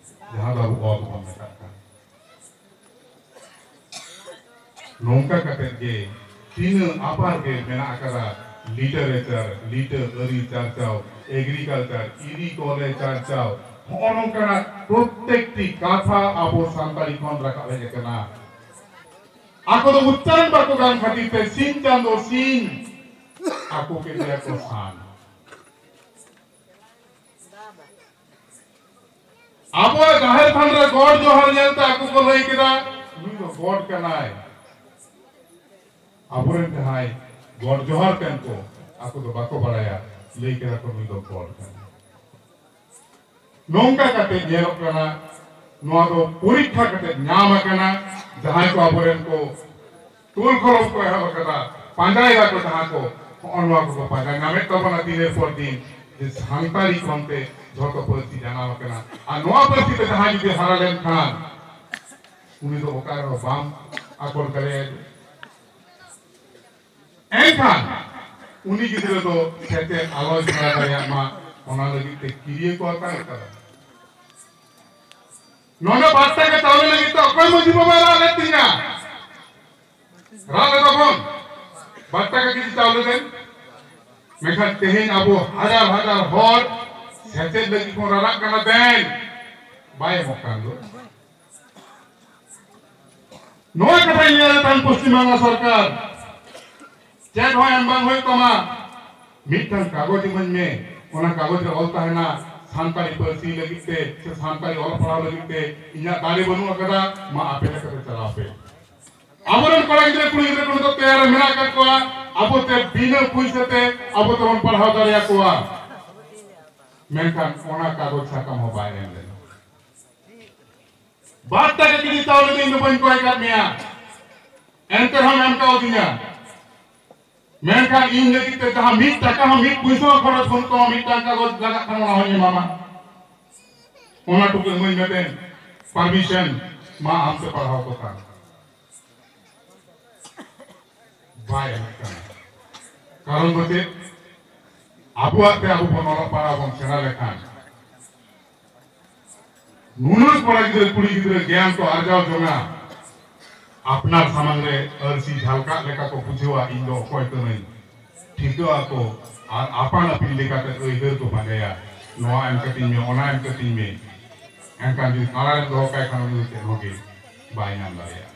ᱡᱟᱦᱟᱸ ᱫᱚ ᱟᱵᱚ ᱚᱛ ᱵᱚᱱ ᱢᱮᱛᱟᱜ ᱠᱟᱱᱟ᱾ ᱱᱚᱝᱠᱟ ᱠᱟᱛᱮ ᱜᱮ ᱛᱤᱱᱟᱹᱜ ᱟᱯᱟᱨ ᱜᱮ ᱢᱮᱱᱟᱜ ᱟᱠᱟᱫᱟ, ᱞᱤᱴᱟᱨᱮᱪᱟᱨ, ᱞᱤᱴᱟᱹ ᱟᱹᱨᱤ ᱪᱟᱨᱪᱟᱣ, ᱮᱜᱽᱨᱤᱠᱟᱞᱪᱟᱨ, ᱤᱨᱤ ᱠᱚᱞᱮ ᱪᱟᱨᱪᱟᱣ, ᱦᱚᱸᱜᱼᱚ ᱱᱚᱝᱠᱟᱱᱟᱜ ᱯᱨᱚᱛᱮᱠᱴᱤ ᱠᱟᱛᱷᱟ ᱟᱵᱚ ᱥᱟᱱᱛᱟᱲᱤ ᱠᱷᱚᱱ ᱨᱟᱠᱟᱵ ᱦᱮᱡ ᱟᱠᱟᱱᱟ᱾ ᱟᱠᱚ ᱫᱚ ᱩᱪᱪᱟᱨᱚᱱ ᱵᱟᱠᱚ ᱜᱟᱱ ᱠᱷᱟᱹᱛᱤᱨ ᱛᱮ ᱥᱤᱧ ᱪᱟᱸᱫᱚ ᱥᱤᱧ, ᱟᱠᱚ ᱠᱮᱫᱮᱭᱟ ᱠᱚ ᱥᱟᱱ᱾ ᱟᱵᱚᱣᱟᱜ ᱡᱟᱦᱮᱨ ᱛᱷᱟᱱ ᱨᱮ ᱜᱚᱰ ᱡᱚᱦᱟᱨ ᱧᱮᱞᱛᱮ ᱟᱠᱚ ᱠᱚ ᱞᱟᱹᱭ ᱠᱮᱫᱟ, "ᱱᱩᱭ ᱫᱚ ᱜᱚᱰ ᱠᱟᱱᱟᱭ, ᱟᱵᱚᱨᱮᱱ ᱡᱟᱦᱟᱸᱭ ᱜᱚᱰ ᱡᱚᱦᱟᱨ ᱠᱟᱱ ᱠᱚ, ᱟᱠᱚ ᱫᱚ ᱵᱟᱠᱚ ᱵᱟᱲᱟᱭᱟ, ᱞᱟᱹᱭ ᱠᱮᱫᱟ ᱠᱚ ᱱᱩᱭ ᱫᱚ ᱜᱚᱰ ᱠᱟᱱᱟᱭ᱾" ᱱᱚᱝᱠᱟ ᱠᱟᱛᱮ ᱧᱮᱞᱚᱜ ᱠᱟᱱᱟ, ᱱᱚᱣᱟ ᱫᱚ ᱯᱚᱨᱤᱠᱠᱷᱟ ᱠᱟᱛᱮ ᱧᱟᱢ ᱟᱠᱟᱱᱟ᱾ ᱡᱟᱦᱟᱸᱭ ᱠᱚ ᱟᱵᱚᱨᱮᱱ ᱠᱚ ᱛᱩᱞ ᱠᱷᱚᱞᱚᱢ ᱠᱚ ᱮᱦᱚᱵ ᱟᱠᱟᱫᱟ, ᱯᱟᱸᱡᱟᱭᱮᱫᱟ ᱠᱚ ᱡᱟᱦᱟᱸ ᱠᱚ, ᱦᱚᱸᱜᱼᱚ ᱱᱚᱣᱟ ᱠᱚᱠᱚ ᱯᱟᱸᱡᱟ ᱧᱟᱢᱮᱫ ᱛᱟᱵᱚᱱᱟ ᱫᱤᱱᱮᱨ ᱯᱚᱨ ᱫᱤᱱ, ᱡᱮ ᱥᱟᱱᱛᱟᱲᱤ ᱠᱷᱚᱱᱛᱮ ᱡᱷᱚᱛᱚ ᱯᱟᱹᱨᱥᱤ ᱡᱟᱱᱟᱢ ᱟᱠᱟᱱᱟ᱾ ᱟᱨ ᱱᱚᱣᱟ ᱯᱟᱹᱨᱥᱤ ᱛᱮ ᱡᱟᱦᱟᱸᱭ ᱡᱩᱫᱤ ᱦᱟᱨᱟ ᱞᱮᱱᱠᱷᱟᱱ, ᱩᱱᱤ ᱫᱚ ᱚᱠᱟ ᱨᱮᱦᱚᱸ ᱵᱟᱢ ᱟᱠᱚᱴ ᱫᱟᱲᱮᱭᱟᱭᱟ᱾ ᱮᱱᱠᱷᱟᱱ ᱩᱱᱤ ᱜᱤᱫᱽᱨᱟᱹ ᱫᱚ ᱥᱮᱪᱮᱫ ᱟᱞᱚᱭ ᱥᱮᱬᱟ ᱫᱟᱲᱮᱭᱟᱜ ᱢᱟ, ᱚᱱᱟ ᱞᱟᱹᱜᱤᱫ ᱛᱮ ᱠᱤᱨᱤᱭᱟᱹ ᱠᱚ ᱟᱛᱟᱝ ᱟᱠᱟᱫᱟ᱾ ᱱᱚᱰᱮ ᱵᱟᱨ ᱴᱟᱠᱟ ᱪᱟᱣᱞᱮ ᱞᱟᱹᱜᱤᱫ ᱛᱮ ᱚᱠᱚᱭ ᱢᱟᱹᱡᱷᱤ ᱵᱟᱵᱟᱭ ᱨᱟᱜ ᱞᱮᱫ ᱛᱤᱧᱟ? ᱨᱟᱜ ᱞᱮᱫᱟ ᱵᱚᱱ, ᱵᱟᱨ ᱴᱟᱠᱟ ᱠᱮᱡᱤ ᱪᱟᱣᱞᱮ ᱫᱮᱱ᱾ ᱢᱮᱱᱠᱷᱟᱱ ᱛᱮᱦᱮᱧ ᱟᱵᱚ ᱦᱟᱡᱟᱨ ᱦᱟᱡᱟᱨ ᱦᱚᱲ ᱥᱮᱪᱮᱫ ᱞᱟᱹᱜᱤᱫ ᱵᱚᱱ ᱨᱟᱨᱟᱜ ᱠᱟᱱᱟ, ᱫᱮᱱ ᱵᱟᱭ ᱮᱢᱚᱜ ᱠᱟᱱ ᱫᱚ᱾ ᱱᱚᱣᱟ ᱠᱟᱛᱷᱟᱧ ᱞᱟᱹᱭ ᱛᱟᱦᱮᱱ ᱯᱚᱥᱪᱤᱢ ᱵᱟᱝᱞᱟ ᱥᱚᱨᱠᱟᱨ, ᱪᱮᱫ ᱦᱚᱸ ᱮᱢ ᱵᱟᱝ ᱦᱩᱭᱩᱜ ᱛᱟᱢᱟ, ᱢᱤᱫᱴᱟᱝ ᱠᱟᱜᱚᱡᱽ ᱤᱢᱟᱹᱧ ᱢᱮ, ᱚᱱᱟ ᱠᱟᱜᱚᱡᱽ ᱨᱮ ᱚᱞ ᱛᱟᱦᱮᱱᱟ ᱥᱟᱱᱛᱟᱲᱤ ᱯᱟᱹᱨᱥᱤ ᱞᱟᱹᱜᱤᱫ ᱛᱮ ᱥᱮ ᱥᱟᱱᱛᱟᱲᱤ ᱚᱞ ᱯᱟᱲᱦᱟᱣ ᱞᱟᱹᱜᱤᱫ ᱛᱮ ᱤᱧᱟᱹᱜ ᱫᱟᱲᱮ ᱵᱟᱹᱱᱩᱜ ᱟᱠᱟᱫᱟ, ᱢᱟ ᱟᱯᱮ ᱞᱮᱠᱟᱛᱮ ᱪᱟᱞᱟᱣ ᱯᱮ᱾ ᱟᱵᱚᱨᱮᱱ ᱠᱚᱲᱟ ᱜᱤᱫᱽᱨᱟᱹ ᱠᱩᱲᱤ ᱜᱤᱫᱽᱨᱟᱹ ᱠᱚ ᱱᱤᱛᱚᱜ ᱛᱮᱭᱟᱨ ᱨᱮ ᱢᱮᱱᱟᱜ ᱟᱠᱟᱫ ᱠᱚᱣᱟ, ᱟᱵᱚᱛᱮ ᱵᱤᱱᱟᱹ ᱯᱩᱭᱥᱟᱹ ᱛᱮ ᱟᱵᱚ ᱛᱮᱵᱚᱱ ᱯᱟᱲᱦᱟᱣ ᱫᱟᱲᱮᱭᱟᱠᱚᱣᱟ᱾ ᱢᱮᱱᱠᱷᱟᱱ ᱚᱱᱟ ᱠᱟᱜᱚᱡᱽ ᱥᱟᱠᱟᱢ ᱦᱚᱸ ᱵᱟᱭ ᱮᱢ ᱞᱮᱱᱟ᱾ ᱵᱟᱨ ᱴᱟᱠᱟ ᱠᱮᱡᱤ ᱪᱟᱣᱞᱮ ᱫᱚ ᱤᱧ ᱫᱚ ᱵᱟᱹᱧ ᱠᱚᱭ ᱟᱠᱟᱫ ᱢᱮᱭᱟ᱾ ᱮᱱᱛᱮ ᱨᱮᱦᱚᱸᱢ ᱮᱢ ᱠᱟᱣᱫᱤᱧᱟ᱾ ᱢᱮᱱᱠᱷᱟᱱ ᱤᱧ ᱞᱟᱹᱜᱤᱫ ᱛᱮ ᱡᱟᱦᱟᱸ ᱢᱤᱫ ᱴᱟᱠᱟ ᱦᱚᱸ, ᱢᱤᱫ ᱯᱩᱭᱥᱟᱹ ᱦᱚᱸ ᱠᱷᱚᱨᱚᱪ ᱵᱟᱹᱱᱩᱜ ᱛᱟᱢᱟ, ᱢᱤᱫᱴᱟᱝ ᱠᱟᱜᱚᱡᱽ ᱞᱟᱜᱟᱜ ᱠᱷᱟᱱ ᱚᱱᱟ ᱦᱚᱸᱧ ᱮᱢᱟᱢᱟ᱾ ᱚᱱᱟ ᱴᱩᱠᱩ ᱤᱢᱟᱹᱧ ᱢᱮ ᱫᱮᱱ, permission, ᱢᱟ ᱟᱢ ᱛᱮ ᱯᱟᱲᱦᱟᱣ ᱠᱚ ᱛᱟᱢ᱾ ᱵᱟᱭ ᱮᱢᱚᱜ ᱠᱟᱱᱟ᱾ ᱠᱟᱨᱚᱱ ᱫᱚ ᱪᱮᱫ? ᱟᱵᱚᱣᱟᱜ ᱛᱮ ᱟᱵᱚ ᱵᱚᱱ ᱚᱞᱚᱜ ᱯᱟᱲᱦᱟᱣ ᱵᱚᱱ ᱥᱮᱬᱟ ᱞᱮᱠᱷᱟᱱ, ᱱᱩᱱᱟᱹᱜ ᱠᱚᱲᱟ ᱜᱤᱫᱽᱨᱟᱹ ᱠᱩᱲᱤ ᱜᱤᱫᱽᱨᱟᱹ ᱜᱮᱭᱟᱱ ᱠᱚ ᱟᱨᱡᱟᱣ ᱡᱚᱝᱟ, ᱟᱯᱱᱟᱨ ᱥᱟᱢᱟᱝ ᱨᱮ ᱟᱹᱨᱥᱤ ᱡᱷᱟᱞᱠᱟᱜ ᱞᱮᱠᱟ ᱠᱚ ᱵᱩᱡᱷᱟᱹᱣᱟ, ᱤᱧ ᱫᱚ ᱚᱠᱚᱭ ᱠᱟᱹᱱᱟᱹᱧ, ᱴᱷᱤᱠᱟᱹ ᱟᱠᱚ, ᱟᱨ ᱟᱯᱟᱱ ᱟᱹᱯᱤᱱ ᱞᱮᱠᱟᱛᱮ ᱟᱹᱭᱫᱟᱹᱨ ᱠᱚ ᱯᱟᱸᱡᱟᱭᱟ, ᱱᱚᱣᱟ ᱮᱢ ᱠᱟᱹᱛᱤᱧ ᱢᱮ, ᱚᱱᱟ ᱮᱢ ᱠᱟᱹᱛᱤᱧ ᱢᱮ, ᱮᱱᱠᱷᱟᱱ ᱡᱩᱫᱤ ᱛᱟᱞᱟ ᱨᱮᱢ ᱫᱚᱦᱚ ᱠᱟᱭ ᱠᱷᱟᱱ ᱩᱱᱤ ᱫᱚ ᱪᱮᱫ ᱦᱚᱸ ᱜᱮ ᱵᱟᱭ ᱧᱟᱢ ᱫᱟᱲᱮᱭᱟᱜᱼᱟ᱾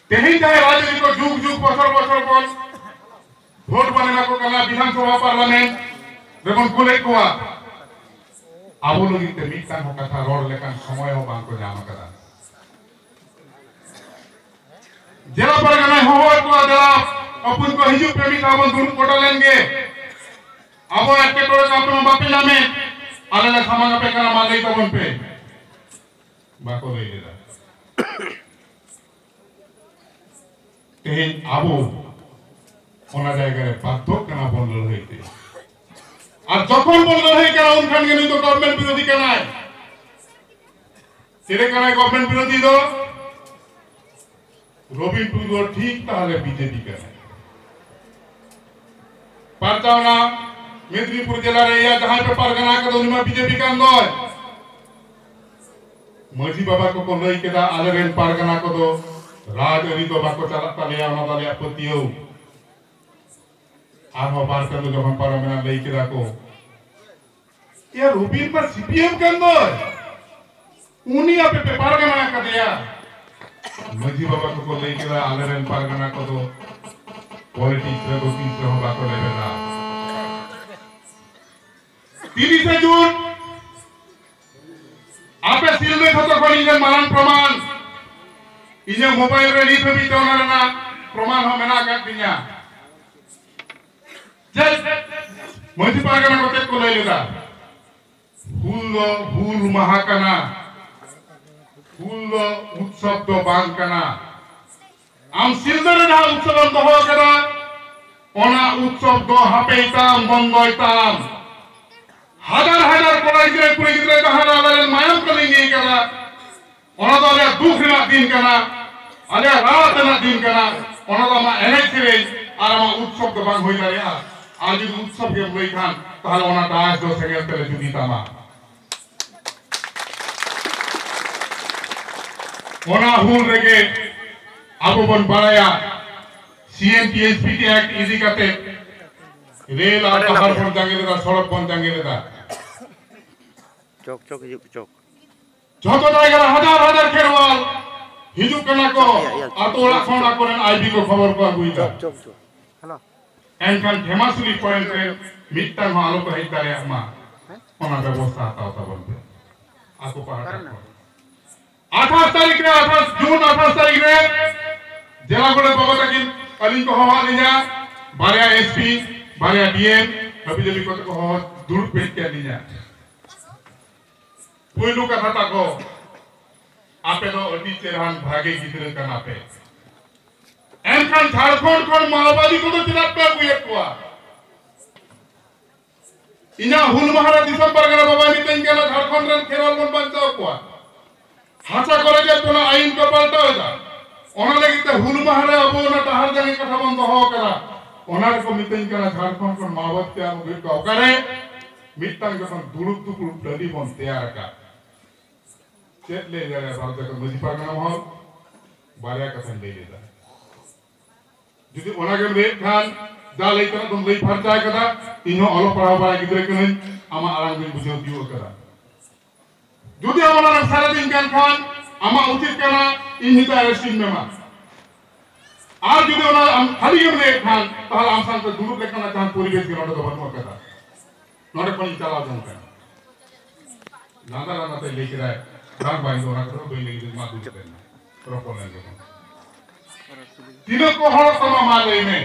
ᱛᱮᱦᱮᱧ ᱡᱟᱦᱟᱸᱭ ᱨᱟᱡᱽᱟᱹᱨᱤ ᱠᱚ ᱡᱩᱜᱽ ᱡᱩᱜᱽ ᱵᱚᱪᱷᱚᱨ ᱵᱚᱪᱷᱚᱨ ᱵᱚᱱ ᱵᱷᱳᱴ ᱵᱚᱱ ᱮᱢᱟ ᱠᱚ ᱠᱟᱱᱟ, ᱵᱤᱫᱷᱟᱱ ᱥᱚᱵᱷᱟ ᱯᱟᱨᱞᱟᱢᱮᱱᱴ ᱨᱮᱵᱚᱱ ᱠᱩᱞᱮᱫ ᱠᱚᱣᱟ, ᱟᱵᱚ ᱞᱟᱹᱜᱤᱫ ᱛᱮ ᱢᱤᱫᱴᱟᱝ ᱦᱚᱸ ᱠᱟᱛᱷᱟ ᱨᱚᱲ ᱞᱮᱠᱟᱱ ᱥᱚᱢᱚᱭ ᱦᱚᱸ ᱵᱟᱝ ᱠᱚ ᱧᱟᱢ ᱟᱠᱟᱫᱟ᱾ ᱡᱮᱞᱟ ᱯᱟᱨᱜᱟᱱᱟᱭ ᱦᱚᱦᱚᱣᱟᱫ ᱠᱚᱣᱟ, ᱫᱮᱞᱟ ᱦᱚᱯᱚᱱ ᱠᱚ ᱦᱤᱡᱩᱜ ᱯᱮ, ᱢᱤᱫ ᱫᱷᱟᱣ ᱵᱚᱱ ᱫᱩᱲᱩᱵ ᱜᱚᱴᱟ ᱞᱮᱱ ᱜᱮ, ᱟᱵᱚ ᱮᱴᱠᱮᱴᱚᱬᱮ ᱠᱚ ᱟᱯᱮ ᱢᱟ ᱵᱟᱯᱮ ᱧᱟᱢᱮᱫ, ᱟᱞᱮ ᱞᱮ ᱥᱟᱢᱟᱝ ᱟᱯᱮ ᱠᱟᱱᱟ, ᱢᱟ ᱞᱟᱹᱭ ᱛᱟᱵᱚᱱ ᱯᱮ᱾ ᱵᱟᱠᱚ ᱞᱟᱹᱭ ᱞᱮᱫᱟ᱾ ᱛᱮᱦᱮᱧ ᱟᱵᱚ ᱚᱱᱟ ᱡᱟᱭᱜᱟ ᱨᱮ ᱵᱟᱫᱽᱫᱷᱚᱜ ᱠᱟᱱᱟ ᱵᱚᱱ ᱞᱟᱹᱲᱦᱟᱹᱭ ᱛᱮ᱾ ᱟᱨ ᱡᱚᱠᱷᱚᱱ ᱵᱚᱱ ᱞᱟᱹᱲᱦᱟᱹᱭ ᱠᱟᱱᱟ, ᱩᱱᱠᱷᱟᱱ ᱜᱮ ᱱᱩᱭ ᱫᱚ ᱜᱚᱵᱷᱚᱨᱱᱢᱮᱱᱴ ᱵᱤᱨᱳᱫᱷᱤ ᱠᱟᱱᱟᱭ᱾ ᱪᱮᱫ ᱠᱟᱱᱟᱭ ᱜᱚᱵᱷᱚᱨᱱᱢᱮᱱᱴ ᱵᱤᱨᱳᱫᱷᱤ ᱫᱚ? ᱨᱚᱵᱤᱱ ᱴᱩᱰᱩ ᱫᱚ ᱴᱷᱤᱠ ᱛᱟᱦᱞᱮ ᱵᱤᱡᱮᱯᱤ ᱠᱟᱱᱟᱭ᱾ ᱯᱟᱨᱪᱟᱣᱱᱟ ᱢᱮᱫᱽᱱᱤᱯᱩᱨ ᱡᱮᱞᱟ ᱨᱮ ᱭᱟ ᱡᱟᱦᱟᱸᱭ ᱯᱮ ᱯᱟᱨᱜᱟᱱᱟ ᱠᱟᱫᱟ, ᱩᱱᱤ ᱢᱟ ᱵᱤᱡᱮᱯᱤ ᱠᱟᱱ ᱫᱚᱭ᱾ ᱢᱟᱹᱡᱷᱤ ᱵᱟᱵᱟ ᱠᱚᱠᱚ ᱞᱟᱹᱭ ᱠᱮᱫᱟ, ᱟᱞᱮᱨᱮᱱ ᱯᱟᱨᱜᱟᱱᱟ ᱠᱚᱫᱚ ᱨᱟᱡᱽᱟᱹᱨᱤ ᱫᱚ ᱵᱟᱠᱚ ᱪᱟᱞᱟᱜ ᱛᱟᱞᱮᱭᱟ, ᱚᱱᱟ ᱫᱚ ᱟᱞᱮᱭᱟᱜ ᱯᱟᱹᱛᱭᱟᱹᱣ᱾ ᱟᱨᱦᱚᱸ ᱵᱟᱨ ᱪᱟᱸᱫᱚ ᱡᱚᱠᱷᱚᱱ ᱯᱟᱨᱚᱢᱮᱱᱟ, ᱞᱟᱹᱭ ᱠᱮᱫᱟ ᱠᱚ, ᱮᱭᱟ, ᱨᱚᱵᱤᱱ ᱢᱟ ᱥᱤᱯᱤᱮᱢ ᱠᱟᱱ ᱫᱚᱭ, ᱩᱱᱤ ᱟᱯᱮ ᱯᱮ ᱯᱟᱨᱜᱟᱱᱟ ᱟᱠᱟᱫᱮᱭᱟ᱾ ᱢᱟᱹᱡᱷᱤ ᱵᱟᱵᱟ ᱠᱚᱠᱚ ᱞᱟᱹᱭ ᱠᱮᱫᱟ, ᱟᱞᱮᱨᱮᱱ ᱯᱟᱨᱜᱟᱱᱟ ᱠᱚᱫᱚ ᱯᱚᱞᱤᱴᱤᱠᱥ ᱨᱮᱫᱚ ᱛᱤᱥ ᱨᱮᱦᱚᱸ ᱵᱟᱠᱚ ᱞᱮᱵᱮᱫᱟ᱾ ᱛᱤᱨᱤᱥᱮ ᱡᱩᱱ ᱟᱯᱮ ᱥᱤᱞᱫᱟᱹ ᱡᱷᱚᱛᱚ ᱠᱷᱚᱱ ᱤᱧ ᱨᱮᱱ ᱢᱟᱨᱟᱝ ᱯᱨᱚᱢᱟᱱ, ᱤᱧᱟᱹᱜ ᱢᱳᱵᱟᱭᱤᱞ ᱨᱮ ᱱᱤᱛ ᱦᱟᱹᱵᱤᱡ ᱛᱮ ᱚᱱᱟ ᱨᱮᱱᱟᱜ ᱯᱨᱚᱢᱟᱱ ᱦᱚᱸ ᱢᱮᱱᱟᱜ ᱟᱠᱟᱫ ᱛᱤᱧᱟ᱾ ᱡᱮ ᱢᱟᱹᱡᱷᱤ ᱯᱟᱨᱜᱟᱱᱟ ᱠᱚ ᱪᱮᱫ ᱠᱚ ᱞᱟᱹᱭ ᱞᱮᱫᱟ? ᱦᱩᱞ ᱫᱚ ᱦᱩᱞ ᱢᱟᱦᱟ ᱠᱟᱱᱟ, ᱦᱩᱞ ᱫᱚ ᱩᱛᱥᱚᱵ ᱫᱚ ᱵᱟᱝ ᱠᱟᱱᱟ᱾ ᱟᱢ ᱥᱤᱞᱫᱟᱹ ᱨᱮ ᱡᱟᱦᱟᱸ ᱩᱛᱥᱚᱵ ᱮᱢ ᱫᱚᱦᱚ ᱟᱠᱟᱫᱟ, ᱚᱱᱟ ᱩᱛᱥᱚᱵ ᱫᱚ ᱦᱟᱯᱮᱭ ᱛᱟᱢ, ᱵᱚᱱᱫᱚᱭ ᱛᱟᱢ᱾ ᱦᱟᱡᱟᱨ ᱦᱟᱡᱟᱨ ᱠᱚᱲᱟ ᱜᱤᱫᱽᱨᱟᱹ, ᱠᱩᱲᱤ ᱜᱤᱫᱽᱨᱟᱹ ᱡᱟᱦᱟᱸ ᱨᱮ ᱟᱞᱮᱨᱮᱱ ᱢᱟᱭᱟᱢ ᱠᱚ ᱞᱤᱸᱜᱤ ᱟᱠᱟᱫᱟ, ᱚᱱᱟ ᱫᱚ ᱟᱞᱮᱭᱟᱜ ᱫᱩᱠ ᱨᱮᱱᱟᱜ ᱫᱤᱱ ᱠᱟᱱᱟ, ᱟᱞᱮᱭᱟᱜ ᱨᱟᱦᱟᱛ ᱨᱮᱱᱟᱜ ᱫᱤᱱ ᱠᱟᱱᱟ᱾ ᱚᱱᱟ ᱫᱚ ᱟᱢᱟᱜ ᱮᱱᱮᱡ ᱥᱮᱨᱮᱧ ᱟᱨ ᱟᱢᱟᱜ ᱩᱛᱥᱚᱵ ᱫᱚ ᱵᱟᱝ ᱦᱩᱭ ᱫᱟᱲᱮᱭᱟᱜᱼᱟ᱾ ᱟᱨ ᱡᱩᱫᱤ ᱩᱛᱥᱚᱵ ᱜᱮᱢ ᱞᱟᱹᱭ ᱠᱷᱟᱱ, ᱛᱟᱦᱞᱮ ᱚᱱᱟ ᱰᱟᱭᱟᱥ ᱫᱚ ᱥᱮᱸᱜᱮᱞ ᱛᱮᱞᱮ ᱡᱩᱫᱤ ᱛᱟᱢᱟ᱾ ᱚᱱᱟ ᱦᱩᱞ ᱨᱮᱜᱮ ᱟᱵᱚ ᱵᱚᱱ ᱵᱟᱲᱟᱭᱟ, C N T S P T act ᱤᱫᱤ ᱠᱟᱛᱮ ᱨᱮᱞ ᱟᱨ ᱰᱟᱦᱟᱨ ᱵᱚᱱ ᱡᱟᱸᱜᱮ ᱞᱮᱫᱟ, ᱥᱚᱲᱚᱠ ᱵᱚᱱ ᱡᱟᱸᱜᱮ ᱞᱮᱫᱟ᱾ ᱪᱚᱠ ᱪᱚᱠ ᱦᱤᱡᱩᱜ ᱯᱮ, ᱪᱚᱠ᱾ ᱡᱷᱚᱛᱚ ᱡᱟᱭᱜᱟ ᱨᱮ ᱦᱟᱡᱟᱨ ᱦᱟᱡᱟᱨ ᱠᱷᱮᱨᱣᱟᱞ ᱦᱤᱡᱩᱜ ᱠᱟᱱᱟ ᱠᱚ, ᱤᱭᱟ, ᱤᱭᱟ, ᱟᱛᱳ ᱚᱲᱟᱜ ᱠᱷᱚᱱ ᱟᱠᱚᱨᱮᱱ ᱟᱭ ᱵᱤ ᱠᱚ ᱠᱷᱚᱵᱚᱨ ᱠᱚ ᱟᱹᱜᱩᱭᱮᱫᱟ᱾ ᱪᱚᱠ, ᱪᱚᱠ, ᱪᱚᱠ᱾ ᱦᱮᱞᱳ᱾ ᱮᱱᱠᱷᱟᱱ ᱠᱷᱮᱢᱟᱥᱩᱞᱤ ᱯᱚᱭᱮᱱᱴ ᱨᱮ ᱢᱤᱫᱴᱟᱝ ᱦᱚᱸ ᱟᱞᱚ ᱠᱚ ᱦᱮᱡ ᱫᱟᱲᱮᱭᱟᱜ ᱢᱟ, ᱦᱮᱸ? ᱚᱱᱟ ᱵᱮᱵᱚᱥᱛᱷᱟ ᱦᱟᱛᱟᱣ ᱛᱟᱵᱚᱱ ᱯᱮ ᱟᱠᱚ ᱯᱟᱦᱴᱟ ᱚᱠᱟᱨᱮ ᱠᱷᱚᱱ᱾ ᱢᱮᱱᱟᱜ ᱯᱮᱭᱟ? ᱟᱴᱷᱟᱥ ᱛᱟᱹᱨᱤᱠᱷ ᱨᱮ, ᱟᱴᱷᱟᱥ ᱡᱩᱱ, ᱟᱴᱷᱟᱥ ᱛᱟᱹᱨᱤᱠᱷ ᱨᱮ ᱡᱮᱞᱟ ᱜᱚᱰᱮᱛ ᱵᱟᱵᱟ ᱛᱟᱹᱠᱤᱱ ᱟᱹᱞᱤᱧ ᱠᱚ ᱦᱚᱦᱚᱣᱟᱫ ᱞᱤᱧᱟ, ᱵᱟᱨᱭᱟ ᱮᱥ ᱯᱤ, ᱵᱟᱨᱭᱟ ᱰᱤ ᱮᱢ, ᱦᱟᱹᱵᱤ ᱡᱟᱹᱵᱤ ᱠᱚᱛᱮ ᱠᱚ ᱦᱚᱦᱚ ᱫᱩᱲᱩᱵ ᱵᱷᱮᱡ ᱠᱮᱫ ᱞᱤᱧᱟ᱾ ᱯᱩᱭᱞᱩ ᱠᱟᱛᱷᱟ ᱛᱟᱠᱚ, ᱟᱯᱮ ᱫᱚ ᱟᱹᱰᱤ ᱪᱮᱦᱨᱟᱱ ᱵᱷᱟᱜᱮ ᱜᱤᱫᱽᱨᱟᱹ ᱠᱟᱱᱟ ᱯᱮ, ᱮᱱᱠᱷᱟᱱ ᱡᱷᱟᱲᱠᱷᱚᱸᱰ ᱠᱷᱚᱱ ᱢᱟᱣᱵᱟᱫᱤ ᱠᱚᱫᱚ ᱪᱮᱫᱟᱜ ᱯᱮ ᱟᱹᱜᱩᱭᱮᱫ ᱠᱚᱣᱟ? ᱤᱧᱟᱹᱜ ᱦᱩᱞ ᱢᱟᱦᱟ ᱨᱮ ᱫᱤᱥᱚᱢ ᱯᱟᱨᱜᱟᱱᱟ ᱵᱟᱵᱟᱭ ᱢᱤᱛᱟᱹᱧ ᱠᱟᱱᱟ, ᱡᱷᱟᱲᱠᱷᱚᱸᱰ ᱨᱮᱱ ᱠᱷᱮᱨᱣᱟᱞ ᱵᱚᱱ ᱵᱟᱧᱪᱟᱣ ᱠᱚᱣᱟ, ᱦᱟᱥᱟ ᱠᱚ ᱨᱮᱡ ᱮᱫ ᱵᱚᱱᱟ, ᱟᱹᱭᱤᱱ ᱠᱚ ᱯᱟᱞᱴᱟᱣ ᱮᱫᱟ᱾ ᱚᱱᱟ ᱞᱟᱹᱜᱤᱫ ᱛᱮ ᱦᱩᱞ ᱢᱟᱦᱟ ᱨᱮ ᱟᱵᱚ ᱚᱱᱟ ᱰᱟᱦᱟᱨ ᱡᱟᱸᱜᱮ ᱠᱟᱛᱷᱟ ᱵᱚᱱ ᱫᱚᱦᱚ ᱟᱠᱟᱫᱟ᱾ ᱚᱱᱟ ᱨᱮᱠᱚ ᱢᱤᱛᱟᱹᱧ ᱠᱟᱱᱟ, ᱡᱷᱟᱲᱠᱷᱚᱸᱰ ᱠᱷᱚᱱ ᱢᱟᱣᱵᱟᱫᱤ ᱯᱮ ᱟᱹᱜᱩᱭᱮᱫ ᱠᱚᱣᱟ, ᱚᱠᱟᱨᱮ? ᱢᱤᱫᱴᱟᱝ ᱡᱚᱠᱷᱚᱱ ᱫᱩᱲᱩᱵ ᱫᱩᱯᱲᱩᱵ ᱴᱟᱺᱰᱤ ᱵᱚᱱ ᱛᱮᱭᱟᱨ ᱟᱠᱟᱫ, ᱪᱮᱫ ᱞᱟᱹᱭ ᱫᱟᱲᱮᱭᱟᱜᱼᱟ ᱵᱷᱟᱨᱚᱛ ᱡᱟᱠᱟᱛ ᱢᱟᱹᱡᱷᱤ ᱯᱟᱨᱜᱟᱱᱟ ᱢᱚᱦᱚᱞ? ᱵᱟᱨᱭᱟ ᱠᱟᱛᱷᱟᱧ ᱞᱟᱹᱭ ᱞᱮᱫᱟ᱾ ᱡᱩᱫᱤ ᱚᱱᱟ ᱜᱮᱢ ᱞᱟᱹᱭᱮᱫ ᱠᱷᱟᱱ, ᱡᱟ ᱞᱟᱹᱭ ᱛᱮᱱᱟᱜ ᱫᱚᱢ ᱞᱟᱹᱭ ᱯᱷᱟᱨᱪᱟ ᱟᱠᱟᱫᱟ, ᱤᱧ ᱦᱚᱸ ᱚᱞᱚᱜ ᱯᱟᱲᱦᱟᱣ ᱵᱟᱲᱟ ᱜᱤᱫᱽᱨᱟᱹ ᱠᱟᱹᱱᱟᱹᱧ, ᱟᱢᱟᱜ ᱟᱲᱟᱝ ᱫᱚᱧ ᱵᱩᱡᱷᱟᱹᱣ ᱛᱤᱭᱳᱜ ᱟᱠᱟᱫᱟ᱾ ᱡᱩᱫᱤ ᱟᱢ ᱚᱱᱟ ᱨᱮᱢ ᱥᱟᱨᱮᱡᱤᱧ ᱠᱟᱱ ᱠᱷᱟᱱ, ᱟᱢᱟᱜ ᱩᱪᱤᱛ ᱠᱟᱱᱟ ᱤᱧ ᱱᱤᱛᱚᱜ ᱟᱨᱮᱥᱴ ᱤᱧ ᱢᱮᱢᱟ᱾ ᱟᱨ ᱡᱩᱫᱤ ᱚᱱᱟ ᱟᱢ ᱠᱷᱟᱹᱞᱤ ᱜᱮᱢ ᱞᱟᱹᱭᱮᱫ ᱠᱷᱟᱱ, ᱛᱟᱦᱞᱮ ᱟᱢ ᱥᱟᱶᱛᱮ ᱫᱩᱲᱩᱵ ᱞᱮᱠᱟᱱᱟᱜ ᱡᱟᱦᱟᱸ ᱯᱚᱨᱤᱵᱮᱥ ᱜᱮ ᱱᱚᱰᱮ ᱫᱚ ᱵᱟᱹᱱᱩᱜ ᱟᱠᱟᱫᱟ᱾ ᱱᱚᱰᱮ ᱠᱷᱚᱱᱤᱧ ᱪᱟᱞᱟᱣ ᱡᱚᱝ ᱠᱟᱱᱟ᱾ ᱞᱟᱸᱫᱟ ᱞᱟᱸᱫᱟ ᱛᱮ ᱞᱟᱹᱭ ᱠᱮᱫᱟᱭ, "ᱵᱟᱝ, ᱵᱟᱝ, ᱤᱧ ᱫᱚ ᱚᱱᱟ ᱠᱚᱫᱚ ᱵᱟᱹᱧ ᱞᱟᱹᱭ ᱠᱮᱫᱟ, ᱢᱟ ᱫᱩᱲᱩᱵ ᱞᱮᱱ ᱢᱮ, ᱨᱚᱯᱚᱲ ᱞᱮᱱ ᱜᱮᱵᱚᱱ᱾ ᱛᱤᱱᱟᱹᱜ ᱠᱚ ᱦᱚᱲᱚᱜ ᱛᱟᱢᱟ, ᱢᱟ ᱞᱟᱹᱭ ᱢᱮ?"